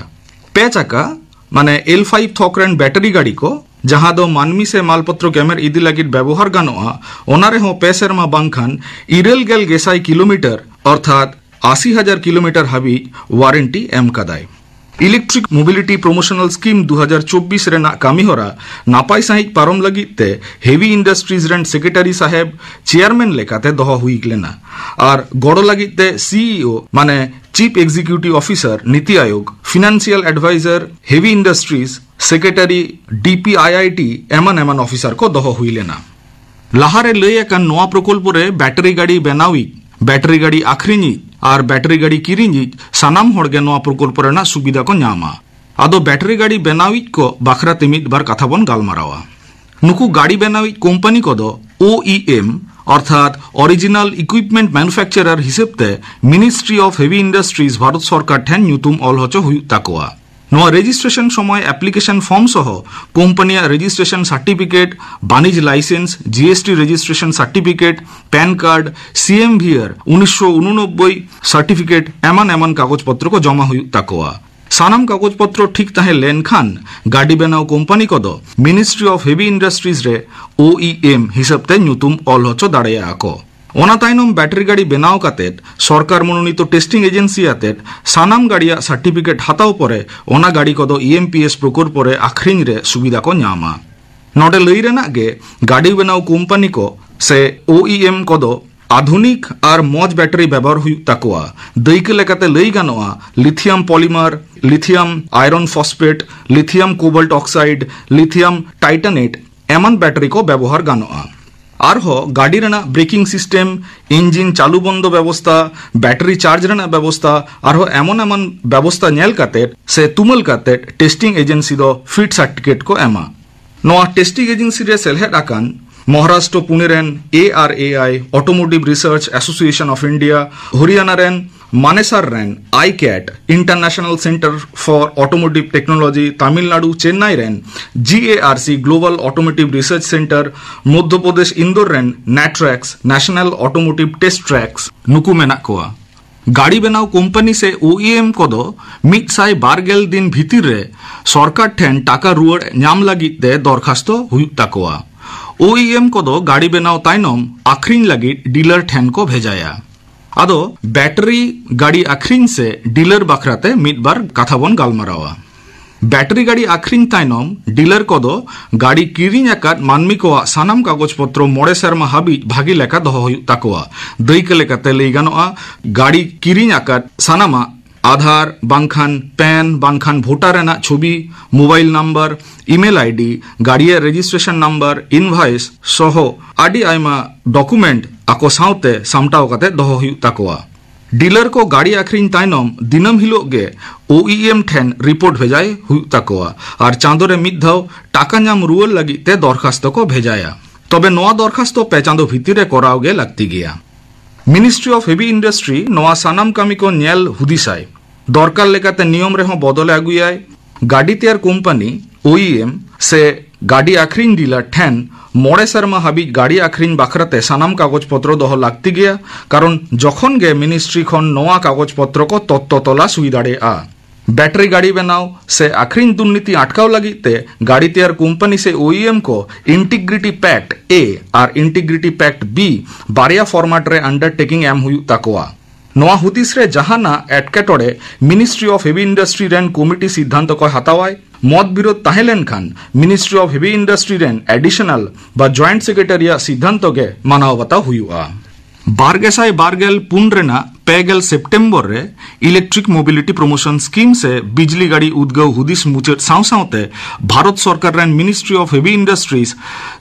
ᱯᱮ ᱪᱟᱠᱟ ᱢᱟᱱᱮ ᱮᱞ ᱯᱷᱟᱭᱤᱵᱷ ᱛᱷᱚᱠ ᱨᱮᱱ ᱵᱮᱴᱟᱨᱤ ᱜᱟᱹᱰᱤ ᱠᱚ, ᱡᱟᱦᱟᱸ ᱫᱚ ᱢᱟᱹᱱᱢᱤ ᱥᱮ ᱢᱟᱞᱯᱚᱛᱨᱚ ᱜᱮᱢᱮᱨ ᱤᱫᱤ ᱞᱟᱹᱜᱤᱫ ᱵᱮᱵᱚᱦᱟᱨ ᱜᱟᱱᱚᱜᱼᱟ, ᱚᱱᱟ ᱨᱮᱦᱚᱸ ᱯᱮ ᱥᱮᱨᱢᱟ ᱵᱟᱝᱠᱷᱟᱱ ᱤᱨᱟᱹᱞ ᱜᱮᱞ ᱜᱮᱥᱟᱭ ᱠᱤᱞᱳᱢᱤᱴᱟᱨ, ᱚᱨᱛᱷᱟᱛ ᱟᱥᱤ ᱦᱟᱡᱟᱨ ᱠᱤᱞᱳᱢᱤᱴᱟᱨ ᱦᱟᱹᱵᱤᱡ ᱣᱟᱨᱮᱱᱴᱤ ᱮᱢ ᱠᱟᱫᱟᱭ᱾ Electric Mobility Promotional Scheme ᱫᱩ ᱦᱟᱡᱟᱨ ᱪᱚᱵᱵᱤᱥ ᱨᱮᱱᱟᱜ ᱠᱟᱹᱢᱤᱦᱚᱨᱟ ᱱᱟᱯᱟᱭ ᱥᱟᱺᱦᱤᱡ ᱯᱟᱨᱚᱢ ᱞᱟᱹᱜᱤᱫ ᱛᱮ ᱦᱮᱵᱤ ᱤᱱᱰᱟᱥᱴᱨᱤᱡᱽ ᱨᱮᱱ ᱥᱮᱠᱨᱮᱴᱟᱨᱤ ᱥᱟᱦᱮᱵ ᱪᱮᱭᱟᱨᱢᱮᱱ ᱞᱮᱠᱟᱛᱮ ᱫᱚᱦᱚ ᱦᱩᱭ ᱞᱮᱱᱟ ᱟᱨ ᱜᱚᱲᱚ ᱞᱟᱹᱜᱤᱫ ᱛᱮ ᱥᱤᱤᱳ ᱢᱟᱱᱮ ᱪᱤᱯ ᱮᱠᱡᱤᱠᱤᱭᱩᱴᱤᱵᱷ ᱚᱯᱷᱤᱥᱟᱨ, ᱱᱤᱛᱤ ᱟᱭᱳᱜᱽ, ᱯᱷᱤᱱᱟᱱᱥᱤᱭᱟᱞ ᱮᱰᱵᱷᱟᱭᱡᱟᱨ, ᱦᱮᱵᱤ ᱤᱱᱰᱟᱥᱴᱨᱤᱡᱽ ᱥᱮᱠᱨᱮᱴᱟᱨᱤ, ᱰᱤᱯᱤᱟᱭᱟᱭᱴᱤ ᱮᱢᱟᱱ ᱮᱢᱟᱱ ᱚᱯᱷᱤᱥᱟᱨ ᱠᱚ ᱫᱚᱦᱚ ᱦᱩᱭ ᱞᱮᱱᱟ᱾ ᱞᱟᱦᱟᱨᱮ ᱞᱟᱹᱭ ᱟᱠᱟᱱ ᱱᱚᱣᱟ ᱯᱨᱚᱠᱚᱞᱯᱚ ᱨᱮ ᱵᱮᱴᱟᱨᱤ ᱜᱟᱹᱰᱤ ᱵᱮᱱᱟᱣᱤᱡ, ᱵᱮᱴᱟᱨᱤ ᱜᱟᱹᱰᱤ ᱟᱹᱠᱷᱨᱤᱧᱤᱡ ᱟᱨ ᱵᱮᱴᱟᱨᱤ ᱜᱟᱹᱰᱤ ᱠᱤᱨᱤᱧᱤᱡ ᱥᱟᱱᱟᱢ ᱦᱚᱲ ᱜᱮ ᱱᱚᱣᱟ ᱯᱨᱚᱠᱚᱞᱯᱚ ᱨᱮᱱᱟᱜ ᱥᱩᱵᱤᱫᱷᱟ ᱠᱚ ᱧᱟᱢᱟ᱾ ᱟᱫᱚ ᱵᱮᱴᱟᱨᱤ ᱜᱟᱹᱰᱤ ᱵᱮᱱᱟᱣᱤᱡ ᱠᱚ ᱵᱟᱠᱷᱨᱟ ᱛᱮ ᱢᱤᱫ ᱵᱟᱨ ᱠᱟᱛᱷᱟ ᱵᱚᱱ ᱜᱟᱞᱢᱟᱨᱟᱣᱟ᱾ ᱱᱩᱠᱩ ᱜᱟᱹᱰᱤ ᱵᱮᱱᱟᱣᱤᱡ ᱠᱳᱢᱯᱟᱱᱤ ᱠᱚᱫᱚ ᱳᱤᱮᱢ ᱚᱨᱛᱷᱟᱛ Original Equipment Manufacturer ᱦᱤᱥᱟᱹᱵ ᱛᱮ Ministry of Heavy Industries Bharat ᱥᱚᱨᱠᱟᱨ ᱴᱷᱮᱱ ᱧᱩᱛᱩᱢ ᱚᱞ ᱦᱚᱪᱚ ᱦᱩᱭᱩᱜ ᱛᱟᱠᱚᱣᱟ᱾ ᱱᱚᱣᱟ ᱨᱮᱡᱤᱥᱴᱨᱮᱥᱚᱱ ᱥᱚᱢᱚᱭ ᱮᱯᱞᱤᱠᱮᱥᱚᱱ ᱯᱷᱚᱨᱢ ᱥᱚᱦᱚ ᱠᱳᱢᱯᱟᱱᱤᱭᱟᱜ ᱨᱮᱡᱤᱥᱴᱨᱮᱥᱚᱱ ᱥᱟᱨᱴᱤᱯᱷᱤᱠᱮᱴ, ᱵᱟᱹᱱᱤᱡᱽ licence, G S T registration certificate, PAN card, C M V R ᱩᱱᱤᱥᱥᱚ ᱩᱱᱩᱱᱚᱵᱵᱳᱭ ᱥᱟᱨᱴᱤᱯᱷᱤᱠᱮᱴ ᱮᱢᱟᱱ ᱮᱢᱟᱱ ᱠᱟᱜᱚᱡᱽ ᱯᱚᱛᱨᱚ ᱠᱚ ᱡᱚᱢᱟ ᱦᱩᱭᱩᱜ ᱛᱟᱠᱚᱣᱟ᱾ ᱥᱟᱱᱟᱢ ᱠᱟᱜᱚᱡᱽ ᱯᱚᱛᱨᱚ ᱴᱷᱤᱠ ᱛᱟᱦᱮᱸ ᱞᱮᱱᱠᱷᱟᱱ ᱜᱟᱹᱰᱤ ᱵᱮᱱᱟᱣ ᱠᱳᱢᱯᱟᱱᱤ ᱠᱚᱫᱚ Ministry of Heavy Industries ᱨᱮ ᱳᱤᱮᱢ ᱦᱤᱥᱟᱹᱵ ᱛᱮ ᱧᱩᱛᱩᱢ ᱚᱞ ᱦᱚᱪᱚ ᱫᱟᱲᱮᱭᱟᱜᱼᱟ ᱠᱚ᱾ ᱚᱱᱟ ᱛᱟᱭᱱᱚᱢ ᱵᱮᱴᱟᱨᱤ ᱜᱟᱹᱰᱤ ᱵᱮᱱᱟᱣ ᱠᱟᱛᱮᱫ ᱥᱚᱨᱠᱟᱨ ᱢᱚᱱᱳᱱᱤᱛᱚ ᱴᱮᱥᱴᱤᱝ ᱮᱡᱮᱱᱥᱤ ᱟᱛᱮᱫ ᱥᱟᱱᱟᱢ ᱜᱟᱹᱰᱤᱭᱟᱜ ᱥᱟᱨᱴᱤᱯᱷᱤᱠᱮᱴ ᱦᱟᱛᱟᱣ ᱯᱚᱨᱮ ᱚᱱᱟ ᱜᱟᱹᱰᱤ ᱠᱚᱫᱚ ᱤᱮᱢᱯᱤᱮᱥ ᱯᱨᱚᱠᱚᱞᱯᱚ ᱨᱮ ᱟᱹᱠᱷᱨᱤᱧ ᱨᱮ ᱥᱩᱵᱤᱫᱷᱟ ᱠᱚ ᱧᱟᱢᱟ᱾ ᱱᱚᱰᱮ ᱞᱟᱹᱭ ᱨᱮᱱᱟᱜ ᱜᱮ ᱜᱟᱹᱰᱤ ᱵᱮᱱᱟᱣ ᱠᱳᱢᱯᱟᱱᱤ ᱠᱚ ᱥᱮ ᱳᱤᱮᱢ ᱠᱚᱫᱚ ᱟᱫᱷᱩᱱᱤᱠ ᱟᱨ ᱢᱚᱡᱽ ᱵᱮᱴᱟᱨᱤ ᱵᱮᱵᱚᱦᱟᱨ ᱦᱩᱭᱩᱜ ᱛᱟᱠᱚᱣᱟ᱾ ᱫᱟᱹᱭᱠᱟᱹ ᱞᱮᱠᱟᱛᱮ ᱞᱟᱹᱭ ᱜᱟᱱᱚᱜᱼᱟ, lithium polymer, lithium iron phosphate, lithium cobalt oxide, lithium titanate ᱮᱢᱟᱱ ᱵᱮᱴᱟᱨᱤ ᱠᱚ ᱵᱮᱵᱚᱦᱟᱨ ᱜᱟᱱᱚᱜᱼᱟ᱾ ᱟᱨᱦᱚᱸ ᱜᱟᱹᱰᱤ ᱨᱮᱱᱟᱜ ᱵᱨᱮᱠᱤᱝ ᱥᱤᱥᱴᱮᱢ, ᱤᱧᱡᱤᱱ ᱪᱟᱹᱞᱩ ᱵᱚᱱᱫᱚ ᱵᱮᱵᱚᱥᱛᱟ, ᱵᱮᱴᱟᱨᱤ ᱪᱟᱨᱡᱽ ᱨᱮᱱᱟᱜ ᱵᱮᱵᱚᱥᱛᱟ, ᱟᱨᱦᱚᱸ ᱮᱢᱚᱱ ᱮᱢᱚᱱ ᱵᱮᱵᱚᱥᱛᱟ ᱧᱮᱞ ᱠᱟᱛᱮᱫ ᱥᱮ ᱛᱩᱢᱟᱹᱞ ᱠᱟᱛᱮᱫ ᱴᱮᱥᱴᱤᱝ ᱮᱡᱮᱱᱥᱤ ᱫᱚ ᱯᱷᱤᱴ ᱥᱟᱨᱴᱤᱯᱷᱤᱠᱮᱴ ᱠᱚ ᱮᱢᱟ᱾ ᱱᱚᱣᱟ ᱴᱮᱥᱴᱤᱝ ᱮᱡᱮᱱᱥᱤ ᱨᱮ ᱥᱮᱞᱦᱮᱫ ᱟᱠᱟᱱ ᱢᱚᱦᱟᱨᱟᱥᱴᱨᱚ ᱯᱩᱱᱮ ᱨᱮᱱ A R A I, Automotive Research Association of India, Haryana ᱨᱮᱱ ᱢᱟᱱᱮᱥᱟᱨ ᱨᱮᱱ ICAT, International Center for Automotive Technology, Tamil Nadu Chennai ᱨᱮᱱ GARC, Global Automotive Research Center, Madhya Pradesh Indore ᱨᱮᱱ NATRACS, National Automotive Test Tracks, ᱱᱩᱠᱩ ᱢᱮᱱᱟᱜ ᱠᱚᱣᱟ᱾ ᱜᱟᱹᱰᱤ ᱵᱮᱱᱟᱣ ᱠᱳᱢᱯᱟᱱᱤ ᱥᱮ OEM ᱠᱚᱫᱚ ᱢᱤᱫ ᱥᱟᱭ ᱵᱟᱨ ᱜᱮᱞ ᱫᱤᱱ ᱵᱷᱤᱛᱤᱨ ᱨᱮ ᱥᱚᱨᱠᱟᱨ ᱴᱷᱮᱱ ᱴᱟᱠᱟ ᱨᱩᱣᱟᱹᱲ ᱧᱟᱢ ᱞᱟᱹᱜᱤᱫ ᱛᱮ ᱫᱚᱨᱠᱷᱟᱥᱛᱚ ᱦᱩᱭᱩᱜ ᱛᱟᱠᱚᱣᱟ᱾ OEM ᱠᱚᱫᱚ ᱜᱟᱹᱰᱤ ᱵᱮᱱᱟᱣ ᱛᱟᱭᱱᱚᱢ ᱟᱠᱷᱨᱤᱧ ᱞᱟᱹᱜᱤᱫ ᱰᱤᱞᱟᱨ ᱴᱷᱮᱱ ᱠᱚ ᱵᱷᱮᱡᱟᱭᱟ᱾ ᱟᱫᱚ ᱵᱮᱴᱟᱨᱤ ᱜᱟᱹᱰᱤ ᱟᱠᱷᱨᱤᱧ ᱥᱮ ᱰᱤᱞᱟᱨ ᱵᱟᱠᱷᱨᱟ ᱛᱮ ᱢᱤᱫ ᱵᱟᱨ ᱠᱟᱛᱷᱟ ᱵᱚᱱ ᱜᱟᱞᱢᱟᱨᱟᱣᱟ᱾ ᱵᱮᱴᱟᱨᱤ ᱜᱟᱹᱰᱤ ᱟᱠᱷᱨᱤᱧ ᱛᱟᱭᱱᱚᱢ ᱰᱤᱞᱟᱨ ᱠᱚᱫᱚ ᱜᱟᱹᱰᱤ ᱠᱤᱨᱤᱧ ᱟᱠᱟᱫ ᱢᱟᱹᱱᱢᱤ ᱠᱚᱣᱟᱜ ᱥᱟᱱᱟᱢ ᱠᱟᱜᱚᱡᱽ ᱯᱚᱛᱨᱚ ᱢᱚᱬᱮ ᱥᱮᱨᱢᱟ ᱦᱟᱹᱵᱤᱡ ᱵᱷᱟᱹᱜᱤ ᱞᱮᱠᱟ ᱫᱚᱦᱚ ᱦᱩᱭᱩᱜ ᱛᱟᱠᱚᱣᱟ᱾ ᱫᱟᱹᱭᱠᱟᱹ ᱞᱮᱠᱟᱛᱮ ᱞᱟᱹᱭ ᱜᱟᱱᱚᱜᱼᱟ, ᱜᱟᱹᱰᱤ ᱠᱤᱨᱤᱧ ᱟᱠᱟᱫ ᱥᱟᱱᱟᱢᱟᱜ ᱟᱫᱷᱟᱨ ᱵᱟᱝᱠᱷᱟᱱ ᱯᱮᱱ ᱵᱟᱝᱠᱷᱟᱱ ᱵᱷᱳᱴᱟᱨ ᱨᱮᱱᱟᱜ ᱪᱷᱚᱵᱤ, ᱢᱳᱵᱟᱭᱤᱞ ᱱᱟᱢᱵᱟᱨ, ᱤᱢᱮᱞ ᱟᱭᱰᱤ, ᱜᱟᱹᱰᱤᱭᱟᱜ ᱨᱮᱡᱤᱥᱴᱨᱮᱥᱚᱱ ᱱᱟᱢᱵᱟᱨ, ᱤᱱᱵᱷᱚᱭᱮᱥ ᱥᱚᱦᱚ ᱟᱹᱰᱤ ᱟᱭᱢᱟ ᱰᱚᱠᱩᱢᱮᱱᱴ ᱟᱠᱚ ᱥᱟᱶᱛᱮ ᱥᱟᱢᱴᱟᱣ ᱠᱟᱛᱮ ᱫᱚᱦᱚ ᱦᱩᱭᱩᱜ ᱛᱟᱠᱚᱣᱟ᱾ ᱰᱤᱞᱟᱨ ᱠᱚ ᱜᱟᱹᱰᱤ ᱟᱠᱷᱨᱤᱧ ᱛᱟᱭᱱᱚᱢ ᱫᱤᱱᱟᱹᱢ ᱦᱤᱞᱳᱜ ᱜᱮ OEM ᱴᱷᱮᱱ ᱨᱤᱯᱳᱨᱴ ᱵᱷᱮᱡᱟᱭ ᱦᱩᱭᱩᱜ ᱛᱟᱠᱚᱣᱟ ᱟᱨ ᱪᱟᱸᱫᱳ ᱨᱮ ᱢᱤᱫ ᱫᱷᱟᱣ ᱴᱟᱠᱟ ᱧᱟᱢ ᱨᱩᱣᱟᱹᱲ ᱞᱟᱹᱜᱤᱫ ᱛᱮ ᱫᱚᱨᱠᱷᱟᱥᱛᱚ ᱠᱚ ᱵᱷᱮᱡᱟᱭᱟ᱾ ᱛᱚᱵᱮ ᱱᱚᱣᱟ ᱫᱚᱨᱠᱷᱟᱥᱛᱚ ᱯᱮ ᱪᱟᱸᱫᱳ ᱵᱷᱤᱛᱤᱨ ᱨᱮ ᱠᱚᱨᱟᱣ ᱜᱮ ᱞᱟᱹᱠᱛᱤ ᱜᱮᱭᱟ᱾ Ministry of Heavy Industry ᱱᱚᱣᱟ ᱥᱟᱱᱟᱢ ᱠᱟᱹᱢᱤ ᱠᱚ ᱧᱮᱞ ᱦᱩᱫᱤᱥᱟᱭ᱾ ᱫᱚᱨᱠᱟᱨ ᱞᱮᱠᱟᱛᱮ ᱱᱤᱭᱚᱢ ᱨᱮᱦᱚᱸ ᱵᱚᱫᱚᱞᱮ ᱟᱹᱜᱩᱭᱟᱭ᱾ ᱜᱟᱹᱰᱤ ᱛᱮᱭᱟᱨ ᱠᱳᱢᱯᱟᱱᱤ, OEM, ᱥᱮ ᱜᱟᱹᱰᱤ ᱟᱠᱷᱨᱤᱧ ᱰᱤᱞᱟᱨ ᱴᱷᱮᱱ ᱢᱚᱬᱮ ᱥᱮᱨᱢᱟ ᱦᱟᱹᱵᱤᱡ ᱜᱟᱹᱰᱤ ᱟᱠᱷᱨᱤᱧ ᱵᱟᱠᱷᱨᱟᱛᱮ ᱥᱟᱱᱟᱢ ᱠᱟᱜᱚᱡᱽ ᱯᱚᱛᱨᱚ ᱫᱚᱦᱚ ᱞᱟᱹᱠᱛᱤ ᱜᱮᱭᱟ, ᱠᱟᱨᱚᱱ ᱡᱚᱠᱷᱚᱱ ᱜᱮ ᱢᱤᱱᱤᱥᱴᱨᱤ ᱠᱷᱚᱱ ᱱᱚᱣᱟ ᱠᱟᱜᱚᱡᱽ ᱯᱚᱛᱨᱚ ᱠᱚ ᱛᱚᱛᱛᱚ ᱛᱚᱞᱟᱥ ᱦᱩᱭ ᱫᱟᱲᱮᱭᱟᱜᱼᱟ᱾ ᱵᱮᱴᱟᱨᱤ ᱜᱟᱹᱰᱤ ᱵᱮᱱᱟᱣ ᱥᱮ ᱟᱠᱷᱨᱤᱧ ᱫᱩᱨᱱᱤᱛᱤ ᱟᱴᱠᱟᱣ ᱞᱟᱹᱜᱤᱫ ᱛᱮ ᱜᱟᱹᱰᱤ ᱛᱮᱭᱟᱨ ᱠᱳᱢᱯᱟᱱᱤ ᱥᱮ OEM ᱠᱚ Integrity Pact A R Integrity Pact B ᱵᱟᱨᱭᱟ ᱯᱷᱚᱨᱢᱟᱴ ᱨᱮ ᱟᱱᱰᱟᱨᱴᱮᱠᱤᱝ ᱮᱢ ᱦᱩᱭᱩᱜ ᱛᱟᱠᱚᱣᱟ᱾ ᱱᱚᱣᱟ ᱦᱩᱫᱤᱥ ᱨᱮ ᱡᱟᱦᱟᱱᱟᱜ ᱮᱴᱠᱮᱴᱚᱬᱮ Ministry of Heavy Industry ᱨᱮᱱ ᱠᱚᱢᱤᱴᱤ ᱥᱤᱫᱽᱫᱷᱟᱱᱛᱚ ᱠᱚᱭ ᱦᱟᱛᱟᱣᱟᱭ᱾ ᱢᱚᱛ ᱵᱤᱨᱳᱫ ᱛᱟᱦᱮᱸ ᱞᱮᱱᱠᱷᱟᱱ Ministry of Heavy Industry ᱨᱮᱱ ᱮᱰᱤᱥᱚᱱᱟᱞ ᱵᱟ ᱡᱚᱭᱮᱱᱴ ᱥᱮᱠᱨᱮᱴᱟᱨᱤᱭᱟᱜ ᱥᱤᱫᱽᱫᱷᱟᱱᱛᱚ ᱜᱮ ᱢᱟᱱᱟᱣ ᱵᱟᱛᱟᱣ ᱦᱩᱭᱩᱜᱼᱟ᱾ ᱵᱟᱨ ᱜᱮᱥᱟᱭ ᱵᱟᱨ ᱜᱮᱞ ᱯᱩᱱ ᱨᱮᱱᱟᱜ ᱯᱮ ᱜᱮᱞ ᱥᱮᱯᱴᱮᱢᱵᱚᱨ ᱨᱮ Electric Mobility Promotion Scheme ᱥᱮ ᱵᱤᱡᱽᱞᱤ ᱜᱟᱹᱰᱤ ᱩᱫᱽᱜᱟᱹᱣ ᱦᱩᱫᱤᱥ ᱢᱩᱪᱟᱹᱫ ᱥᱟᱶ ᱥᱟᱶᱛᱮ ᱵᱷᱟᱨᱚᱛ ᱥᱚᱨᱠᱟᱨ ᱨᱮᱱ Ministry of Heavy Industries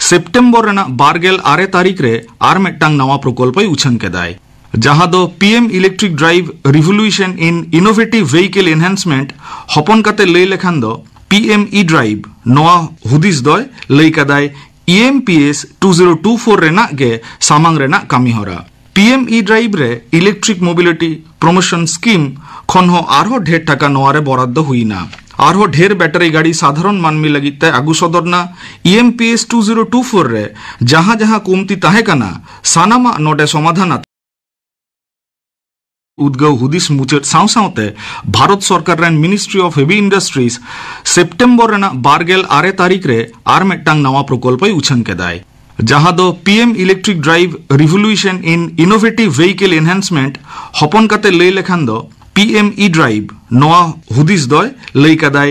September ᱨᱮᱱᱟᱜ ᱵᱟᱨ ᱜᱮᱞ ᱟᱨᱮ ᱛᱟᱹᱨᱤᱠᱷ ᱨᱮ ᱟᱨ ᱢᱤᱫᱴᱟᱝ ᱱᱟᱣᱟ ᱯᱨᱚᱠᱚᱞᱯᱚᱭ ᱩᱪᱷᱟᱹᱱ ᱠᱮᱫᱟᱭ, ᱡᱟᱦᱟᱸ ᱫᱚ PM Electric Drive Revolution in Innovative Vehicle Enhancement, ᱦᱚᱯᱚᱱ ᱠᱟᱛᱮ ᱞᱟᱹᱭ ᱞᱮᱠᱷᱟᱱ ᱫᱚ PM E-Drive᱾ ᱱᱚᱣᱟ ᱦᱩᱫᱤᱥ ᱫᱚᱭ ᱞᱟᱹᱭ ᱠᱟᱫᱟᱭ E M P S two zero two four ᱨᱮᱱᱟᱜ ᱜᱮ ᱥᱟᱢᱟᱝ ᱨᱮᱱᱟᱜ ᱠᱟᱹᱢᱤ ᱦᱚᱨᱟ᱾ ᱯᱤ ᱮᱢ ᱤ ᱰᱨᱟᱭᱤᱵᱷ ᱨᱮ Electric Mobility Promotion Scheme ᱠᱷᱚᱱ ᱦᱚᱸ ᱟᱨᱦᱚᱸ ᱰᱷᱮᱨ ᱴᱟᱠᱟ ᱱᱚᱣᱟ ᱨᱮ ᱵᱚᱨᱟᱫ ᱫᱚ ᱦᱩᱭ ᱮᱱᱟ᱾ ᱟᱨᱦᱚᱸ ᱰᱷᱮᱨ ᱵᱮᱴᱟᱨᱤ ᱜᱟᱹᱰᱤ ᱥᱟᱫᱷᱟᱨᱚᱱ ᱢᱟᱹᱱᱢᱤ ᱞᱟᱹᱜᱤᱫ ᱛᱮ ᱟᱹᱜᱩ ᱥᱚᱫᱚᱨ ᱮᱱᱟ᱾ E M P S two zero two four ᱨᱮ ᱡᱟᱦᱟᱸ ᱡᱟᱦᱟᱸ ᱠᱚᱢᱛᱤ ᱛᱟᱦᱮᱸ ᱠᱟᱱᱟ, ᱥᱟᱱᱟᱢᱟᱜ ᱱᱚᱰᱮ ᱥᱚᱢᱟᱫᱷᱟᱱ ᱟᱛᱮ ᱩᱫᱽᱜᱟᱹᱣ ᱦᱩᱫᱤᱥ ᱢᱩᱪᱟᱹᱫ ᱥᱟᱶ ᱥᱟᱶᱛᱮ ᱵᱷᱟᱨᱚᱛ ᱥᱚᱨᱠᱟᱨ ᱨᱮᱱ Ministry of Heavy Industries September ᱨᱮᱱᱟᱜ ᱵᱟᱨ ᱜᱮᱞ ᱟᱨᱮ ᱛᱟᱹᱨᱤᱠᱷ ᱨᱮ ᱟᱨ ᱢᱤᱫᱴᱟᱝ ᱱᱟᱣᱟ ᱯᱨᱚᱠᱚᱞᱯᱚᱭ ᱩᱪᱷᱟᱹᱱ ᱠᱮᱫᱟᱭ, ᱡᱟᱦᱟᱸ ᱫᱚ P M Electric Drive Revolution in Innovative Vehicle Enhancement, ᱦᱚᱯᱚᱱ ᱠᱟᱛᱮ ᱞᱟᱹᱭ ᱞᱮᱠᱷᱟᱱ ᱫᱚ P M E Drive, ᱱᱚᱣᱟ ᱦᱩᱫᱤᱥ ᱫᱚᱭ ᱞᱟᱹᱭ ᱠᱟᱫᱟᱭ᱾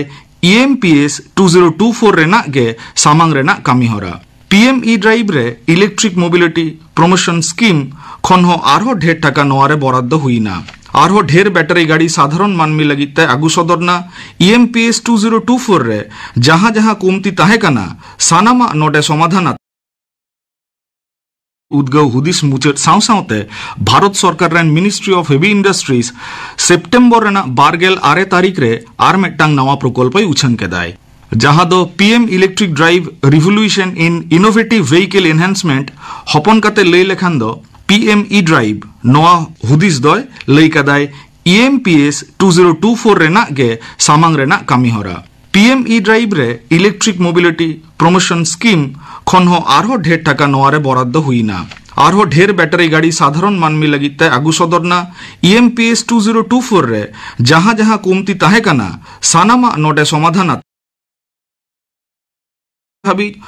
E M P S two zero two four ᱨᱮᱱᱟᱜ ᱜᱮ ᱥᱟᱢᱟᱝ ᱨᱮᱱᱟᱜ ᱠᱟᱹᱢᱤ ᱦᱚᱨᱟ᱾ P M E Drive ᱨᱮ Electric Mobility Promotion Scheme ᱠᱷᱚᱱ ᱦᱚᱸ ᱟᱨᱦᱚᱸ ᱰᱷᱮᱨ ᱴᱟᱠᱟ ᱱᱚᱣᱟ ᱨᱮ ᱵᱚᱨᱟᱫ ᱫᱚ ᱦᱩᱭ ᱮᱱᱟ᱾ ᱟᱨᱦᱚᱸ ᱰᱷᱮᱨ ᱵᱮᱴᱟᱨᱤ ᱜᱟᱹᱰᱤ ᱥᱟᱫᱷᱟᱨᱚᱱ ᱢᱟᱹᱱᱢᱤ ᱞᱟᱹᱜᱤᱫ ᱛᱮ ᱟᱹᱜᱩ ᱥᱚᱫᱚᱨ ᱮᱱᱟ᱾ E M P S two zero two four ᱨᱮ ᱡᱟᱦᱟᱸ ᱡᱟᱦᱟᱸ ᱠᱚᱢᱛᱤ ᱛᱟᱦᱮᱸ ᱠᱟᱱᱟ, ᱥᱟᱱᱟᱢᱟᱜ ᱱᱚᱰᱮ ᱥᱚᱢᱟᱫᱷᱟᱱ ᱟᱛᱮ ᱩᱫᱽᱜᱟᱹᱣ ᱦᱩᱫᱤᱥ ᱢᱩᱪᱟᱹᱫ ᱥᱟᱶ ᱥᱟᱶᱛᱮ ᱵᱷᱟᱨᱚᱛ ᱥᱚᱨᱠᱟᱨ ᱨᱮᱱ Ministry of Heavy Industries September ᱨᱮᱱᱟᱜ ᱵᱟᱨ ᱜᱮᱞ ᱟᱨᱮ ᱛᱟᱹᱨᱤᱠᱷ ᱨᱮ ᱟᱨ ᱢᱤᱫᱴᱟᱝ ᱱᱟᱣᱟ ᱯᱨᱚᱠᱚᱞᱯᱚᱭ ᱩᱪᱷᱟᱹᱱ ᱠᱮᱫᱟᱭ, ᱡᱟᱦᱟᱸ ᱫᱚ P M Electric Drive Revolution in Innovative Vehicle Enhancement, ᱦᱚᱯᱚᱱ ᱠᱟᱛᱮ ᱞᱟᱹᱭ ᱞᱮᱠᱷᱟᱱ ᱫᱚ P M E Drive, ᱱᱚᱣᱟ ᱦᱩᱫᱤᱥ ᱫᱚᱭ ᱞᱟᱹᱭ ᱠᱟᱫᱟᱭ᱾ E M P S two zero two four ᱨᱮᱱᱟᱜ ᱜᱮ ᱥᱟᱢᱟᱝ ᱨᱮᱱᱟᱜ ᱠᱟᱹᱢᱤ ᱦᱚᱨᱟ᱾ P M E Drive ᱨᱮ Electric Mobility Promotion Scheme ᱠᱷᱚᱱ ᱦᱚᱸ ᱟᱨᱦᱚᱸ ᱰᱷᱮᱨ ᱴᱟᱠᱟ ᱱᱚᱣᱟ ᱨᱮ ᱵᱚᱨᱟᱫ ᱫᱚ ᱦᱩᱭ ᱮᱱᱟ᱾ ᱟᱨᱦᱚᱸ ᱰᱷᱮᱨ ᱵᱮᱴᱟᱨᱤ ᱜᱟᱹᱰᱤ ᱥᱟᱫᱷᱟᱨᱚᱱ ᱢᱟᱹᱱᱢᱤ ᱞᱟᱹᱜᱤᱫ ᱛᱮ ᱟᱹᱜᱩ ᱥᱚᱫᱚᱨ ᱮᱱᱟ᱾ E M P S two zero two four ᱨᱮ ᱡᱟᱦᱟᱸ ᱡᱟᱦᱟᱸ ᱠᱚᱢᱛᱤ ᱛᱟᱦᱮᱸ ᱠᱟᱱᱟ, ᱥᱟᱱᱟᱢᱟᱜ ᱱᱚᱰᱮ ᱥᱚᱢᱟᱫᱷᱟᱱ ᱟᱛᱮ ᱦᱟᱹᱵᱤᱡ᱾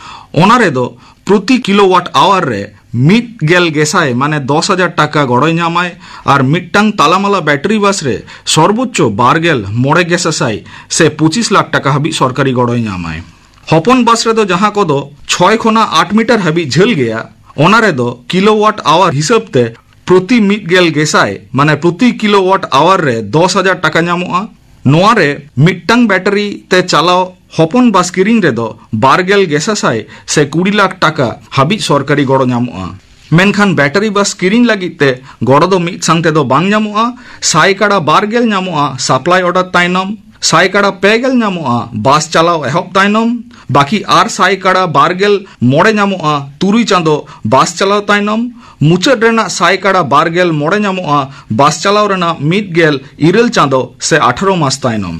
ᱚᱱᱟ ᱨᱮᱫᱚ ᱯᱨᱚᱛᱤ ᱠᱤᱞᱳᱣᱟᱴ ᱟᱣᱟᱨ ᱨᱮ ᱢᱤᱫ ᱜᱮᱞ ᱜᱮᱥᱟᱭ, ᱢᱟᱱᱮ ᱫᱚᱥ ᱦᱟᱡᱟᱨ ᱴᱟᱠᱟ ᱜᱚᱲᱚᱭ ᱧᱟᱢᱟᱭ᱾ ᱟᱨ ᱢᱤᱫᱴᱟᱝ ᱛᱟᱞᱟᱢᱟᱞᱟ ᱵᱮᱴᱟᱨᱤ ᱵᱟᱥ ᱨᱮ ᱥᱚᱨᱵᱳᱪᱪᱚ ᱵᱟᱨ ᱜᱮᱞ ᱢᱚᱬᱮ ᱜᱮᱥᱟᱥᱟᱭ ᱥᱮ ᱯᱚᱸᱪᱤᱥ ᱞᱟᱠᱷ ᱴᱟᱠᱟ ᱦᱟᱹᱵᱤᱡ ᱥᱚᱨᱠᱟᱨᱤ ᱜᱚᱲᱚᱭ ᱧᱟᱢᱟᱭ᱾ ᱦᱚᱯᱚᱱ ᱵᱟᱥ ᱨᱮᱫᱚ, ᱡᱟᱦᱟᱸ ᱠᱚᱫᱚ ᱪᱷᱚᱭ ᱠᱷᱚᱱᱟᱜ ᱟᱴ ᱢᱤᱴᱟᱨ ᱦᱟᱹᱵᱤᱡ ᱡᱷᱟᱹᱞ ᱜᱮᱭᱟ, ᱚᱱᱟ ᱨᱮᱫᱚ ᱠᱤᱞᱳᱣᱟᱴ ᱟᱣᱟᱨ ᱦᱤᱥᱟᱹᱵ ᱛᱮ ᱯᱨᱚᱛᱤ ᱢᱤᱫ ᱜᱮᱞ ᱜᱮᱥᱟᱭ, ᱢᱟᱱᱮ ᱯᱨᱚᱛᱤ ᱠᱤᱞᱳᱣᱟᱴ ᱟᱣᱟᱨ ᱨᱮ ᱫᱚᱥ ᱦᱟᱡᱟᱨ ᱴᱟᱠᱟ ᱧᱟᱢᱚᱜᱼᱟ᱾ ᱱᱚᱣᱟ ᱨᱮ ᱢᱤᱫᱴᱟᱝ ᱵᱮᱴᱟᱨᱤ ᱛᱮ ᱪᱟᱞᱟᱣ ᱦᱚᱯᱚᱱ ᱵᱟᱥ ᱠᱤᱨᱤᱧ ᱨᱮᱫᱚ ᱵᱟᱨ ᱜᱮᱞ ᱜᱮᱥᱟᱥᱟᱭ ᱥᱮ ᱠᱩᱲᱤ ᱞᱟᱠᱷ ᱴᱟᱠᱟ ᱦᱟᱹᱵᱤᱡ ᱥᱚᱨᱠᱟᱨᱤ ᱜᱚᱲᱚ ᱧᱟᱢᱚᱜᱼᱟ᱾ ᱢᱮᱱᱠᱷᱟᱱ ᱵᱮᱴᱟᱨᱤ ᱵᱟᱥ ᱠᱤᱨᱤᱧ ᱞᱟᱹᱜᱤᱫ ᱛᱮ ᱜᱚᱲᱚ ᱫᱚ ᱢᱤᱫ ᱥᱟᱝ ᱛᱮᱫᱚ ᱵᱟᱝ ᱧᱟᱢᱚᱜᱼᱟ᱾ ᱥᱟᱭ ᱠᱟᱲᱟ ᱵᱟᱨ ᱜᱮᱞ ᱧᱟᱢᱚᱜᱼᱟ ᱥᱟᱯᱞᱟᱭ ᱚᱨᱰᱟᱨ ᱛᱟᱭᱱᱚᱢ, ᱥᱟᱭ ᱠᱟᱲᱟ ᱯᱮ ᱜᱮᱞ ᱧᱟᱢᱚᱜᱼᱟ ᱵᱟᱥ ᱪᱟᱞᱟᱣ ᱮᱦᱚᱵ ᱛᱟᱭᱱᱚᱢ, ᱵᱟᱹᱠᱤ ᱟᱨ ᱥᱟᱭᱠᱟᱲᱟ ᱵᱟᱨᱜᱮᱞ ᱢᱚᱬᱮ ᱧᱟᱢᱚᱜᱼᱟ ᱛᱩᱨᱩᱭ ᱪᱟᱸᱫᱚ ᱵᱟᱥ ᱪᱟᱞᱟᱣ ᱛᱟᱭᱱᱚᱢ᱾ ᱢᱩᱪᱟᱹᱫ ᱨᱮᱱᱟᱜ ᱥᱟᱭᱠᱟᱲᱟ ᱵᱟᱨᱜᱮᱞ ᱢᱚᱬᱮ ᱧᱟᱢᱚᱜᱼᱟ ᱵᱟᱥ ᱪᱟᱞᱟᱣ ᱨᱮᱱᱟᱜ ᱢᱤᱫ ᱜᱮᱞ ᱤᱨᱟᱹᱞ ᱪᱟᱸᱫᱚ ᱥᱮ ᱟᱴᱷᱟᱨᱚ ᱢᱟᱥ ᱛᱟᱭᱱᱚᱢ᱾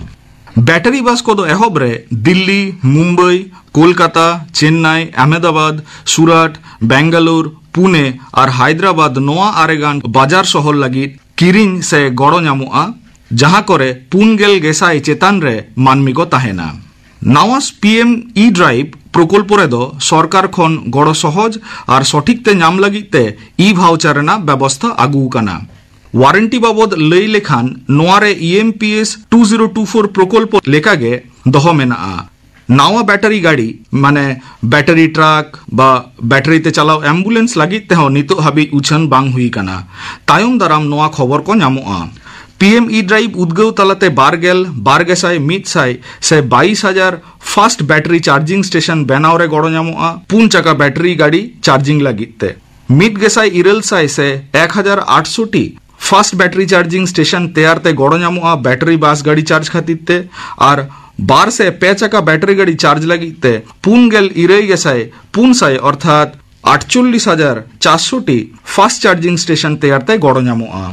ᱵᱮᱴᱟᱨᱤ ᱵᱟᱥ ᱠᱚᱫᱚ ᱮᱦᱚᱵ ᱨᱮ ᱫᱤᱞᱞᱤ, ᱢᱩᱢᱵᱟᱭ, ᱠᱳᱞᱠᱟᱛᱟ, ᱪᱮᱱᱱᱟᱭ, ᱟᱦᱢᱮᱫᱟᱵᱟᱫᱽ, ᱥᱩᱨᱟᱴ, ᱵᱮᱝᱜᱟᱞᱳᱨ, ᱯᱩᱱᱮ ᱟᱨ ᱦᱟᱭᱫᱨᱟᱵᱟᱫᱽ ᱱᱚᱣᱟ ᱟᱨᱮᱜᱟᱱ ᱵᱟᱡᱟᱨ ᱥᱚᱦᱚᱨ ᱞᱟᱹᱜᱤᱫ ᱠᱤᱨᱤᱧ ᱥᱮ ᱜᱚᱲᱚ ᱧᱟᱢᱚᱜᱼᱟ, ᱡᱟᱦᱟᱸ ᱠᱚᱨᱮ ᱯᱩᱱ ᱜᱮᱞ ᱜᱮᱥᱟᱭ ᱪᱮᱛᱟᱱ ᱨᱮ ᱢᱟᱹᱱᱢᱤ ᱠᱚ ᱛᱟᱦᱮᱱᱟ᱾ ᱱᱟᱣᱟ ᱯᱤ ᱮᱢ ᱤ ᱰᱨᱟᱭᱤᱵᱷ ᱯᱨᱚᱠᱚᱞᱯᱚ ᱨᱮᱫᱚ ᱥᱚᱨᱠᱟᱨ ᱠᱷᱚᱱ ᱜᱚᱲᱚ ᱥᱚᱦᱚᱡ ᱟᱨ ᱥᱚᱴᱷᱤᱠ ᱛᱮ ᱧᱟᱢ ᱞᱟᱹᱜᱤᱫ ᱛᱮ ᱤ ᱵᱷᱟᱣᱪᱟᱨ ᱨᱮᱱᱟᱜ ᱵᱮᱵᱚᱥᱛᱷᱟ ᱟᱹᱜᱩ ᱟᱠᱟᱱᱟ᱾ ᱣᱟᱨᱮᱱᱴᱤ ᱵᱟᱵᱚᱫ ᱞᱟᱹᱭ ᱞᱮᱠᱷᱟᱱ, ᱱᱚᱣᱟ ᱨᱮ E M P S two zero two four ᱯᱨᱚᱠᱚᱞᱯᱚ ᱞᱮᱠᱟᱜᱮ ᱫᱚᱦᱚ ᱢᱮᱱᱟᱜᱼᱟ᱾ ᱱᱟᱣᱟ ᱵᱮᱴᱟᱨᱤ ᱜᱟᱹᱰᱤ, ᱢᱟᱱᱮ ᱵᱮᱴᱟᱨᱤ ᱴᱨᱟᱠ ᱵᱟ ᱵᱮᱴᱟᱨᱤ ᱛᱮ ᱪᱟᱞᱟᱣ ᱮᱢᱵᱩᱞᱮᱱᱥ ᱞᱟᱹᱜᱤᱫ ᱛᱮᱦᱚᱸ ᱱᱤᱛᱚᱜ ᱦᱟᱹᱵᱤᱡ ᱩᱪᱷᱟᱹᱱ ᱵᱟᱝ ᱦᱩᱭ ᱟᱠᱟᱱᱟ᱾ ᱛᱟᱭᱚᱢ ᱫᱟᱨᱟᱢ ᱱᱚᱣᱟ ᱠᱷᱚᱵᱚᱨ ᱠᱚ ᱧᱟᱢᱚᱜᱼᱟ᱾ ᱯᱤ ᱮᱢ ᱤ ᱰᱨᱟᱭᱤᱵᱷ ᱩᱫᱽᱜᱟᱹᱣ ᱛᱟᱞᱟᱛᱮ ᱵᱟᱨ ᱜᱮᱞ, ᱵᱟᱨ ᱜᱮᱥᱟᱭ, ᱢᱤᱫ ᱥᱟᱭ ᱥᱮ ᱵᱟᱭᱤᱥ ᱦᱟᱡᱟᱨ ᱯᱷᱟᱥᱴ ᱵᱮᱴᱟᱨᱤ ᱪᱟᱨᱡᱤᱝ ᱥᱴᱮᱥᱚᱱ ᱵᱮᱱᱟᱣ ᱨᱮ ᱜᱚᱲᱚ ᱧᱟᱢᱚᱜᱼᱟ, ᱯᱩᱱ ᱪᱟᱠᱟ ᱵᱮᱴᱟᱨᱤ ᱜᱟᱹᱰᱤ ᱪᱟᱨᱡᱤᱝ ᱞᱟᱹᱜᱤᱫ ᱛᱮ᱾ ᱢᱤᱫ ᱜᱮᱥᱟᱭ ᱤᱨᱟᱹᱞ ᱥᱟᱭ ᱥᱮ ᱮᱠ ᱦᱟᱡᱟᱨ ᱟᱴᱥᱚ T first battery charging station ᱛᱮᱭᱟᱨ ᱛᱮ ᱜᱚᱲᱚ ᱧᱟᱢᱚᱜᱼᱟ ᱵᱮᱴᱟᱨᱤ ᱵᱟᱥ ᱜᱟᱹᱰᱤ ᱪᱟᱨᱡᱽ ᱠᱷᱟᱹᱛᱤᱨ ᱛᱮ, ᱟᱨ ᱵᱟᱨ ᱥᱮ ᱯᱮ ᱪᱟᱠᱟ ᱵᱮᱴᱟᱨᱤ ᱜᱟᱹᱰᱤ ᱪᱟᱨᱡᱽ ᱞᱟᱹᱜᱤᱫ ᱛᱮ ᱯᱩᱱ ᱜᱮᱞ ᱤᱨᱟᱹᱞ ᱜᱮᱥᱟᱭ ᱯᱩᱱ ᱥᱟᱭ ᱚᱨᱛᱷᱟᱛ ᱟᱴᱪᱚᱞᱞᱤᱥ ᱦᱟᱡᱟᱨ ᱪᱟᱨᱥᱚ ᱴᱤ ᱯᱷᱟᱥᱴ ᱪᱟᱨᱡᱤᱝ ᱥᱴᱮᱥᱚᱱ ᱛᱮᱭᱟᱨ ᱛᱮ ᱜᱚᱲᱚ ᱧᱟᱢᱚᱜᱼᱟ᱾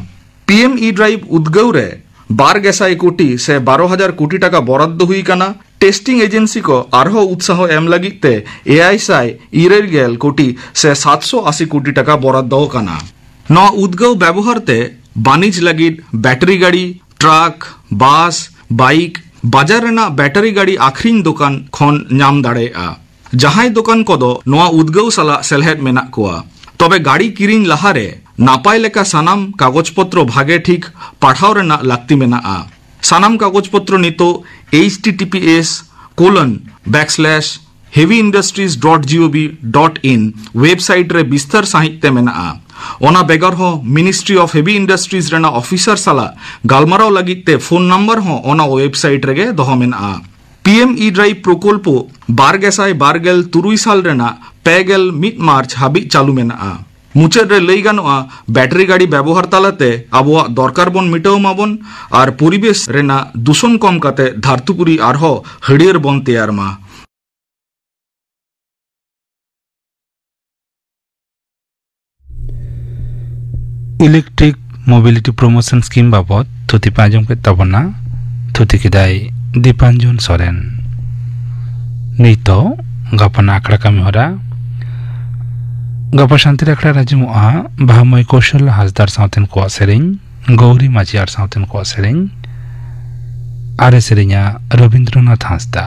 ᱯᱤ ᱮᱢ ᱤ ᱰᱨᱟᱭᱤᱵᱷ ᱩᱫᱽᱜᱟᱹᱣ ᱨᱮ ᱵᱟᱨ ᱜᱮᱥᱟᱭ ᱠᱳᱴᱤ ᱥᱮ ᱵᱟᱨᱚ ᱦᱟᱡᱟᱨ ᱠᱳᱴᱤ ᱴᱟᱠᱟ ᱵᱚᱨᱟᱫᱫᱚ ᱦᱩᱭ ᱟᱠᱟᱱᱟ᱾ ᱴᱮᱥᱴᱤᱝ ᱮᱡᱮᱱᱥᱤ ᱠᱚ ᱟᱨᱦᱚᱸ ᱩᱛᱥᱟᱦᱚ ᱮᱢ ᱞᱟᱹᱜᱤᱫ ᱛᱮ ᱮᱭᱟᱭ ᱥᱟᱭ ᱤᱨᱟᱹᱞ ᱜᱮᱞ ᱠᱳᱴᱤ ᱥᱮ ᱥᱟᱛᱥᱚ ᱟᱥᱤ ᱠᱳᱴᱤ ᱴᱟᱠᱟ ᱵᱚᱨᱟᱫᱫᱚ ᱟᱠᱟᱱᱟ᱾ ᱱᱚᱣᱟ ᱩᱫᱽᱜᱟᱹᱣ ᱵᱮᱵᱚᱦᱟᱨ ᱛᱮ ᱵᱟᱹᱱᱤᱡᱽ ᱞᱟᱹᱜᱤᱫ ᱵᱮᱴᱟᱨᱤ ᱜᱟᱹᱰᱤ, ᱴᱨᱟᱠ, ᱵᱟᱥ, ᱵᱟᱭᱤᱠ, ᱵᱟᱡᱟᱨ ᱨᱮᱱᱟᱜ ᱵᱮᱴᱟᱨᱤ ᱜᱟᱹᱰᱤ ᱟᱠᱷᱨᱤᱧ ᱫᱚᱠᱟᱱ ᱠᱷᱚᱱ ᱧᱟᱢ ᱫᱟᱲᱮᱭᱟᱜᱼᱟ᱾ ᱡᱟᱦᱟᱸᱭ ᱫᱚᱠᱟᱱ ᱠᱚᱫᱚ ᱱᱚᱣᱟ ᱩᱫᱽᱜᱟᱹᱣ ᱥᱟᱞᱟᱜ ᱥᱮᱞᱦᱮᱫ ᱢᱮᱱᱟᱜ ᱠᱚᱣᱟ, ᱛᱚᱵᱮ ᱜᱟᱹᱰᱤ ᱠᱤᱨᱤᱧ ᱞᱟᱦᱟᱨᱮ ᱱᱟᱯᱟᱭ ᱞᱮᱠᱟ ᱥᱟᱱᱟᱢ ᱠᱟᱜᱚᱡᱽ ᱯᱚᱛᱨᱚ ᱵᱷᱟᱜᱮ ᱴᱷᱤᱠ ᱯᱟᱲᱦᱟᱣ ᱨᱮᱱᱟᱜ ᱞᱟᱹᱠᱛᱤ ᱢᱮᱱᱟᱜᱼᱟ᱾ ᱥᱟᱱᱟᱢ ᱠᱟᱜᱚᱡᱽ ᱯᱚᱛᱨᱚ ᱱᱤᱛᱚᱜ H T T P S colon backslash heavy industries dot gov dot in website ᱨᱮ ᱵᱤᱥᱛᱟᱨ ᱥᱟᱹᱦᱤᱡ ᱛᱮ ᱢᱮᱱᱟᱜᱼᱟ᱾ ᱚᱱᱟ ᱵᱮᱜᱚᱨ ᱦᱚᱸ Ministry of Heavy Industries ᱨᱮᱱᱟᱜ ᱚᱯᱷᱤᱥᱟᱨ ᱥᱟᱞᱟᱜ ᱜᱟᱞᱢᱟᱨᱟᱣ ᱞᱟᱹᱜᱤᱫ ᱛᱮ ᱯᱷᱳᱱ ᱱᱟᱢᱵᱟᱨ ᱦᱚᱸ ᱚᱱᱟ ᱣᱮᱵᱥᱟᱭᱤᱴ ᱨᱮᱜᱮ ᱫᱚᱦᱚ ᱢᱮᱱᱟᱜᱼᱟ᱾ ᱯᱤ ᱮᱢ ᱤ ᱰᱨᱟᱭᱤᱵᱷ ᱯᱨᱚᱠᱚᱞᱯᱚ ᱵᱟᱨ ᱜᱮᱥᱟᱭ ᱵᱟᱨ ᱜᱮᱞ ᱛᱩᱨᱩᱭ ᱥᱟᱞ ᱨᱮᱱᱟᱜ ᱯᱮ ᱜᱮᱞ ᱢᱤᱫ ᱢᱟᱨᱪ ᱦᱟᱹᱵᱤᱡ ᱪᱟᱹᱞᱩ ᱢᱮᱱᱟᱜᱼᱟ᱾ ᱢᱩᱪᱟᱹᱫ ᱨᱮ ᱞᱟᱹᱭ ᱜᱟᱱᱚᱜᱼᱟ, ᱵᱮᱴᱟᱨᱤ ᱜᱟᱹᱰᱤ ᱵᱮᱵᱚᱦᱟᱨ ᱛᱟᱞᱟᱛᱮ ᱟᱵᱚᱣᱟᱜ ᱫᱚᱨᱠᱟᱨ ᱵᱚᱱ ᱢᱤᱴᱟᱹᱣ ᱢᱟᱵᱚᱱ ᱟᱨ ᱯᱚᱨᱤᱵᱮᱥ ᱨᱮᱱᱟᱜ ᱫᱩᱥᱚᱱ ᱠᱚᱢ ᱠᱟᱛᱮ ᱫᱷᱟᱹᱨᱛᱤᱯᱩᱨᱤ ᱟᱨᱦᱚᱸ ᱦᱟᱹᱨᱭᱟᱹᱲ ᱵᱚᱱ ᱛᱮᱭᱟᱨ ᱢᱟ᱾ Electric Mobility Promotion Scheme ᱵᱟᱵᱚᱛ ᱛᱷᱩᱛᱤ ᱯᱮ ᱟᱸᱡᱚᱢ ᱠᱮᱫ ᱛᱟᱵᱚᱱᱟ᱾ ᱛᱷᱩᱛᱤ ᱠᱮᱫᱟᱭ ᱫᱤᱯᱟᱧᱡᱚᱱ ᱥᱚᱨᱮᱱ᱾ ᱱᱤᱛᱚᱜ ᱜᱟᱯᱟᱱᱟᱜ ᱟᱠᱷᱲᱟ ᱠᱟᱹᱢᱤ ᱦᱚᱨᱟ᱾ ᱜᱟᱯᱟ ᱥᱟᱱᱛᱤ ᱟᱠᱷᱲᱟ ᱨᱮ ᱟᱸᱡᱚᱢᱚᱜᱼᱟ ᱵᱟᱦᱟᱢᱟᱹᱭ ᱠᱳᱥᱚᱞ ᱦᱟᱸᱥᱫᱟᱜ ᱥᱟᱶᱛᱮᱱ ᱠᱚᱣᱟᱜ ᱥᱮᱨᱮᱧ, ᱜᱳᱣᱨᱤ ᱢᱟᱹᱡᱷᱤ ᱟᱨ ᱥᱟᱶᱛᱮᱱ ᱠᱚᱣᱟᱜ ᱥᱮᱨᱮᱧ, ᱟᱨᱮ ᱥᱮᱨᱮᱧᱟ ᱨᱚᱵᱤᱱᱫᱨᱚᱱᱟᱛᱷ ᱦᱟᱸᱥᱫᱟ᱾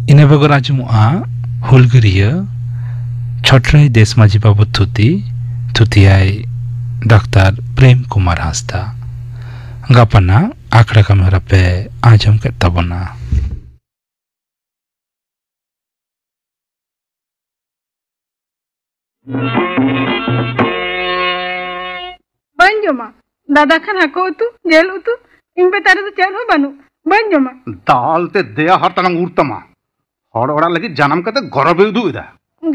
ᱤᱱᱟᱹ ᱵᱮᱜᱚᱨ ᱟᱸᱡᱚᱢᱚᱜᱼᱟ ᱦᱩᱞᱜᱟᱹᱨᱤᱭᱟᱹ ᱪᱷᱚᱴᱨᱟᱭ ᱫᱮᱥ ᱢᱟᱹᱡᱷᱤ ᱵᱟᱵᱚᱛ ᱛᱷᱩᱛᱤ, ᱛᱷᱩᱛᱤᱭᱟᱭ ᱰᱟᱠᱛᱟᱨ ᱯᱨᱮᱢ ᱠᱩᱢᱟᱨ ᱦᱟᱸᱥᱫᱟ᱾ ᱜᱟᱯᱟᱱᱟᱜ ᱟᱠᱷᱲᱟ ᱠᱟᱹᱢᱤ ᱦᱚᱨᱟ ᱯᱮ ᱟᱸᱡᱚᱢ ᱠᱮᱫ ᱛᱟᱵᱚᱱᱟ᱾ ᱵᱟᱹᱧ ᱡᱚᱢᱟ᱾ ᱫᱟᱫᱟ ᱠᱷᱟᱱ ᱦᱟᱹᱠᱩ ᱩᱛᱩ, ᱡᱤᱞ ᱩᱛᱩ, ᱤᱧ ᱵᱮᱴᱟ ᱨᱮᱫᱚ ᱪᱮᱫ ᱦᱚᱸ ᱵᱟᱹᱱᱩᱜ᱾ ᱵᱟᱹᱧ ᱡᱚᱢᱟ᱾ ᱫᱟᱞ ᱛᱮ ᱫᱮᱭᱟ ᱦᱟᱨᱛᱟᱱᱟᱢ ᱩᱨ ᱛᱟᱢᱟ᱾ ᱦᱚᱲ ᱚᱲᱟᱜ ᱞᱟᱹᱜᱤᱫ ᱡᱟᱱᱟᱢ ᱠᱟᱛᱮ ᱜᱚᱨᱚᱵᱮ ᱩᱫᱩᱜ ᱮᱫᱟ᱾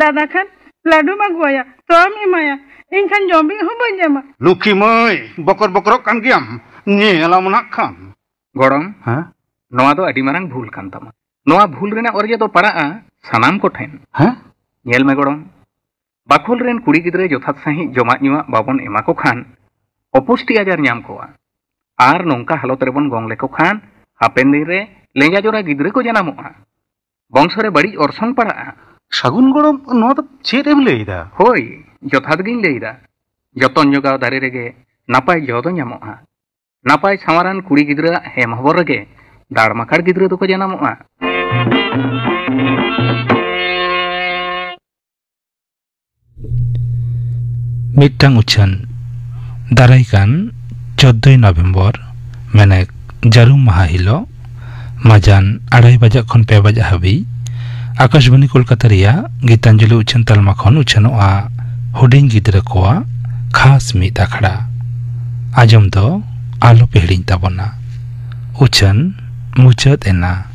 ᱫᱟᱫᱟ ᱠᱷᱟᱱ ᱞᱟᱹᱰᱩᱢ ᱟᱹᱜᱩᱣᱟᱭᱟ, ᱛᱚᱣᱟᱢ ᱮᱢᱟᱭᱟ, ᱤᱧ ᱠᱷᱟᱱ ᱡᱚᱢ ᱵᱤᱜ ᱦᱚᱸ ᱵᱟᱹᱧ ᱮᱢᱟ᱾ ᱞᱩᱠᱷᱤ ᱢᱟᱹᱭ, ᱵᱚᱠᱚᱨ ᱵᱚᱠᱚᱨᱚᱜ ᱠᱟᱱ ᱜᱮᱭᱟᱢ, ᱧᱮᱞᱟᱢ ᱱᱟᱜ ᱠᱷᱟᱱ᱾ ᱜᱚᱲᱚᱢ, ᱦᱮᱸ? ᱱᱚᱣᱟ ᱫᱚ ᱟᱹᱰᱤ ᱢᱟᱨᱟᱝ ᱵᱷᱩᱞ ᱠᱟᱱ ᱛᱟᱢᱟ᱾ ᱱᱚᱣᱟ ᱵᱷᱩᱞ ᱨᱮᱱᱟᱜ ᱚᱨᱡᱮ ᱫᱚ ᱯᱟᱲᱟᱜᱼᱟ ᱥᱟᱱᱟᱢ ᱠᱚᱴᱷᱮᱱ᱾ ᱦᱮᱸ? ᱧᱮᱞ ᱢᱮ ᱜᱚᱲᱚᱢ, ᱵᱟᱠᱷᱳᱞ ᱨᱮᱱ ᱠᱩᱲᱤ ᱜᱤᱫᱽᱨᱟᱹ ᱡᱚᱛᱷᱟᱛ ᱥᱟᱺᱦᱤᱡ ᱡᱚᱢᱟᱜ ᱧᱩᱣᱟᱜ ᱵᱟᱵᱚᱱ ᱮᱢᱟ ᱠᱚ ᱠᱷᱟᱱ ᱚᱯᱩᱥᱴᱤ ᱟᱡᱟᱨ ᱧᱟᱢ ᱠᱚᱣᱟ᱾ ᱟᱨ ᱱᱚᱝᱠᱟ ᱦᱟᱞᱚᱛ ᱨᱮᱵᱚᱱ ᱜᱚᱝ ᱞᱮᱠᱚ ᱠᱷᱟᱱ ᱦᱟᱯᱮᱱ ᱫᱤᱱ ᱨᱮ ᱞᱮᱸᱡᱟ ᱡᱚᱨᱟ ᱜᱤᱫᱽᱨᱟᱹ ᱠᱚ ᱡᱟᱱᱟᱢᱚᱜᱼᱟ᱾ ᱵᱚᱝᱥᱚ ᱨᱮ ᱵᱟᱹᱲᱤᱡ ᱚᱨᱥᱚᱝ ᱯᱟᱲᱟᱜᱼᱟ᱾ ᱥᱟᱹᱜᱩᱱ ᱜᱚᱲᱚᱢ, ᱱᱚᱣᱟ ᱫᱚ ᱪᱮᱫ ᱮᱢ ᱞᱟᱹᱭ ᱮᱫᱟ? ᱦᱳᱭ, ᱡᱚᱛᱷᱟᱛ ᱜᱤᱧ ᱞᱟᱹᱭ ᱮᱫᱟ᱾ ᱡᱚᱛᱚᱱ ᱡᱚᱜᱟᱣ ᱫᱟᱨᱮ ᱨᱮᱜᱮ ᱱᱟᱯᱟᱭ ᱡᱚ ᱫᱚ ᱧᱟᱢᱚᱜᱼᱟ᱾ ᱱᱟᱯᱟᱭ ᱥᱟᱶᱟᱨᱟᱱ ᱠᱩᱲᱤ ᱜᱤᱫᱽᱨᱟᱹᱣᱟᱜ ᱦᱮᱢ ᱦᱚᱵᱚᱨ ᱨᱮᱜᱮ ᱫᱟᱲᱢᱟᱠᱟᱲ ᱜᱤᱫᱽᱨᱟᱹ ᱫᱚᱠᱚ ᱡᱟᱱᱟᱢᱚᱜᱼᱟ᱾ ᱢᱤᱫᱴᱟᱝ ᱩᱪᱷᱟᱹᱱ᱾ ᱫᱟᱨᱟᱭ ᱠᱟᱱ ᱪᱳᱫᱽᱫᱳᱭ ᱱᱚᱵᱷᱮᱢᱵᱚᱨ, ᱢᱮᱱᱮᱠ ᱡᱟᱹᱨᱩᱢ ᱢᱟᱦᱟ ᱦᱤᱞᱳᱜ, ᱢᱟᱡᱟᱱ ᱟᱲᱟᱭ ᱵᱟᱡᱟᱜ ᱠᱷᱚᱱ ᱯᱮ ᱵᱟᱡᱟᱜ ᱦᱟᱹᱵᱤᱡ ᱟᱠᱟᱥᱵᱟᱱᱤ ᱠᱳᱞᱠᱟᱛᱟ ᱨᱮᱭᱟᱜ ᱜᱤᱛᱟᱧᱡᱚᱞᱤ ᱩᱪᱷᱟᱹᱱ ᱛᱟᱞᱢᱟ ᱠᱷᱚᱱ ᱩᱪᱷᱟᱹᱱᱚᱜᱼᱟ ᱦᱩᱰᱤᱧ ᱜᱤᱫᱽᱨᱟᱹ ᱠᱚᱣᱟᱜ ᱠᱷᱟᱥ ᱢᱤᱫ ᱟᱠᱷᱲᱟ᱾ ᱟᱸᱡᱚᱢ ᱫᱚ ᱟᱞᱚᱯᱮ ᱦᱤᱲᱤᱧ ᱛᱟᱵᱚᱱᱟ᱾ ᱩᱪᱷᱟᱹᱱ ᱢᱩᱪᱟᱹᱫ ᱮᱱᱟ᱾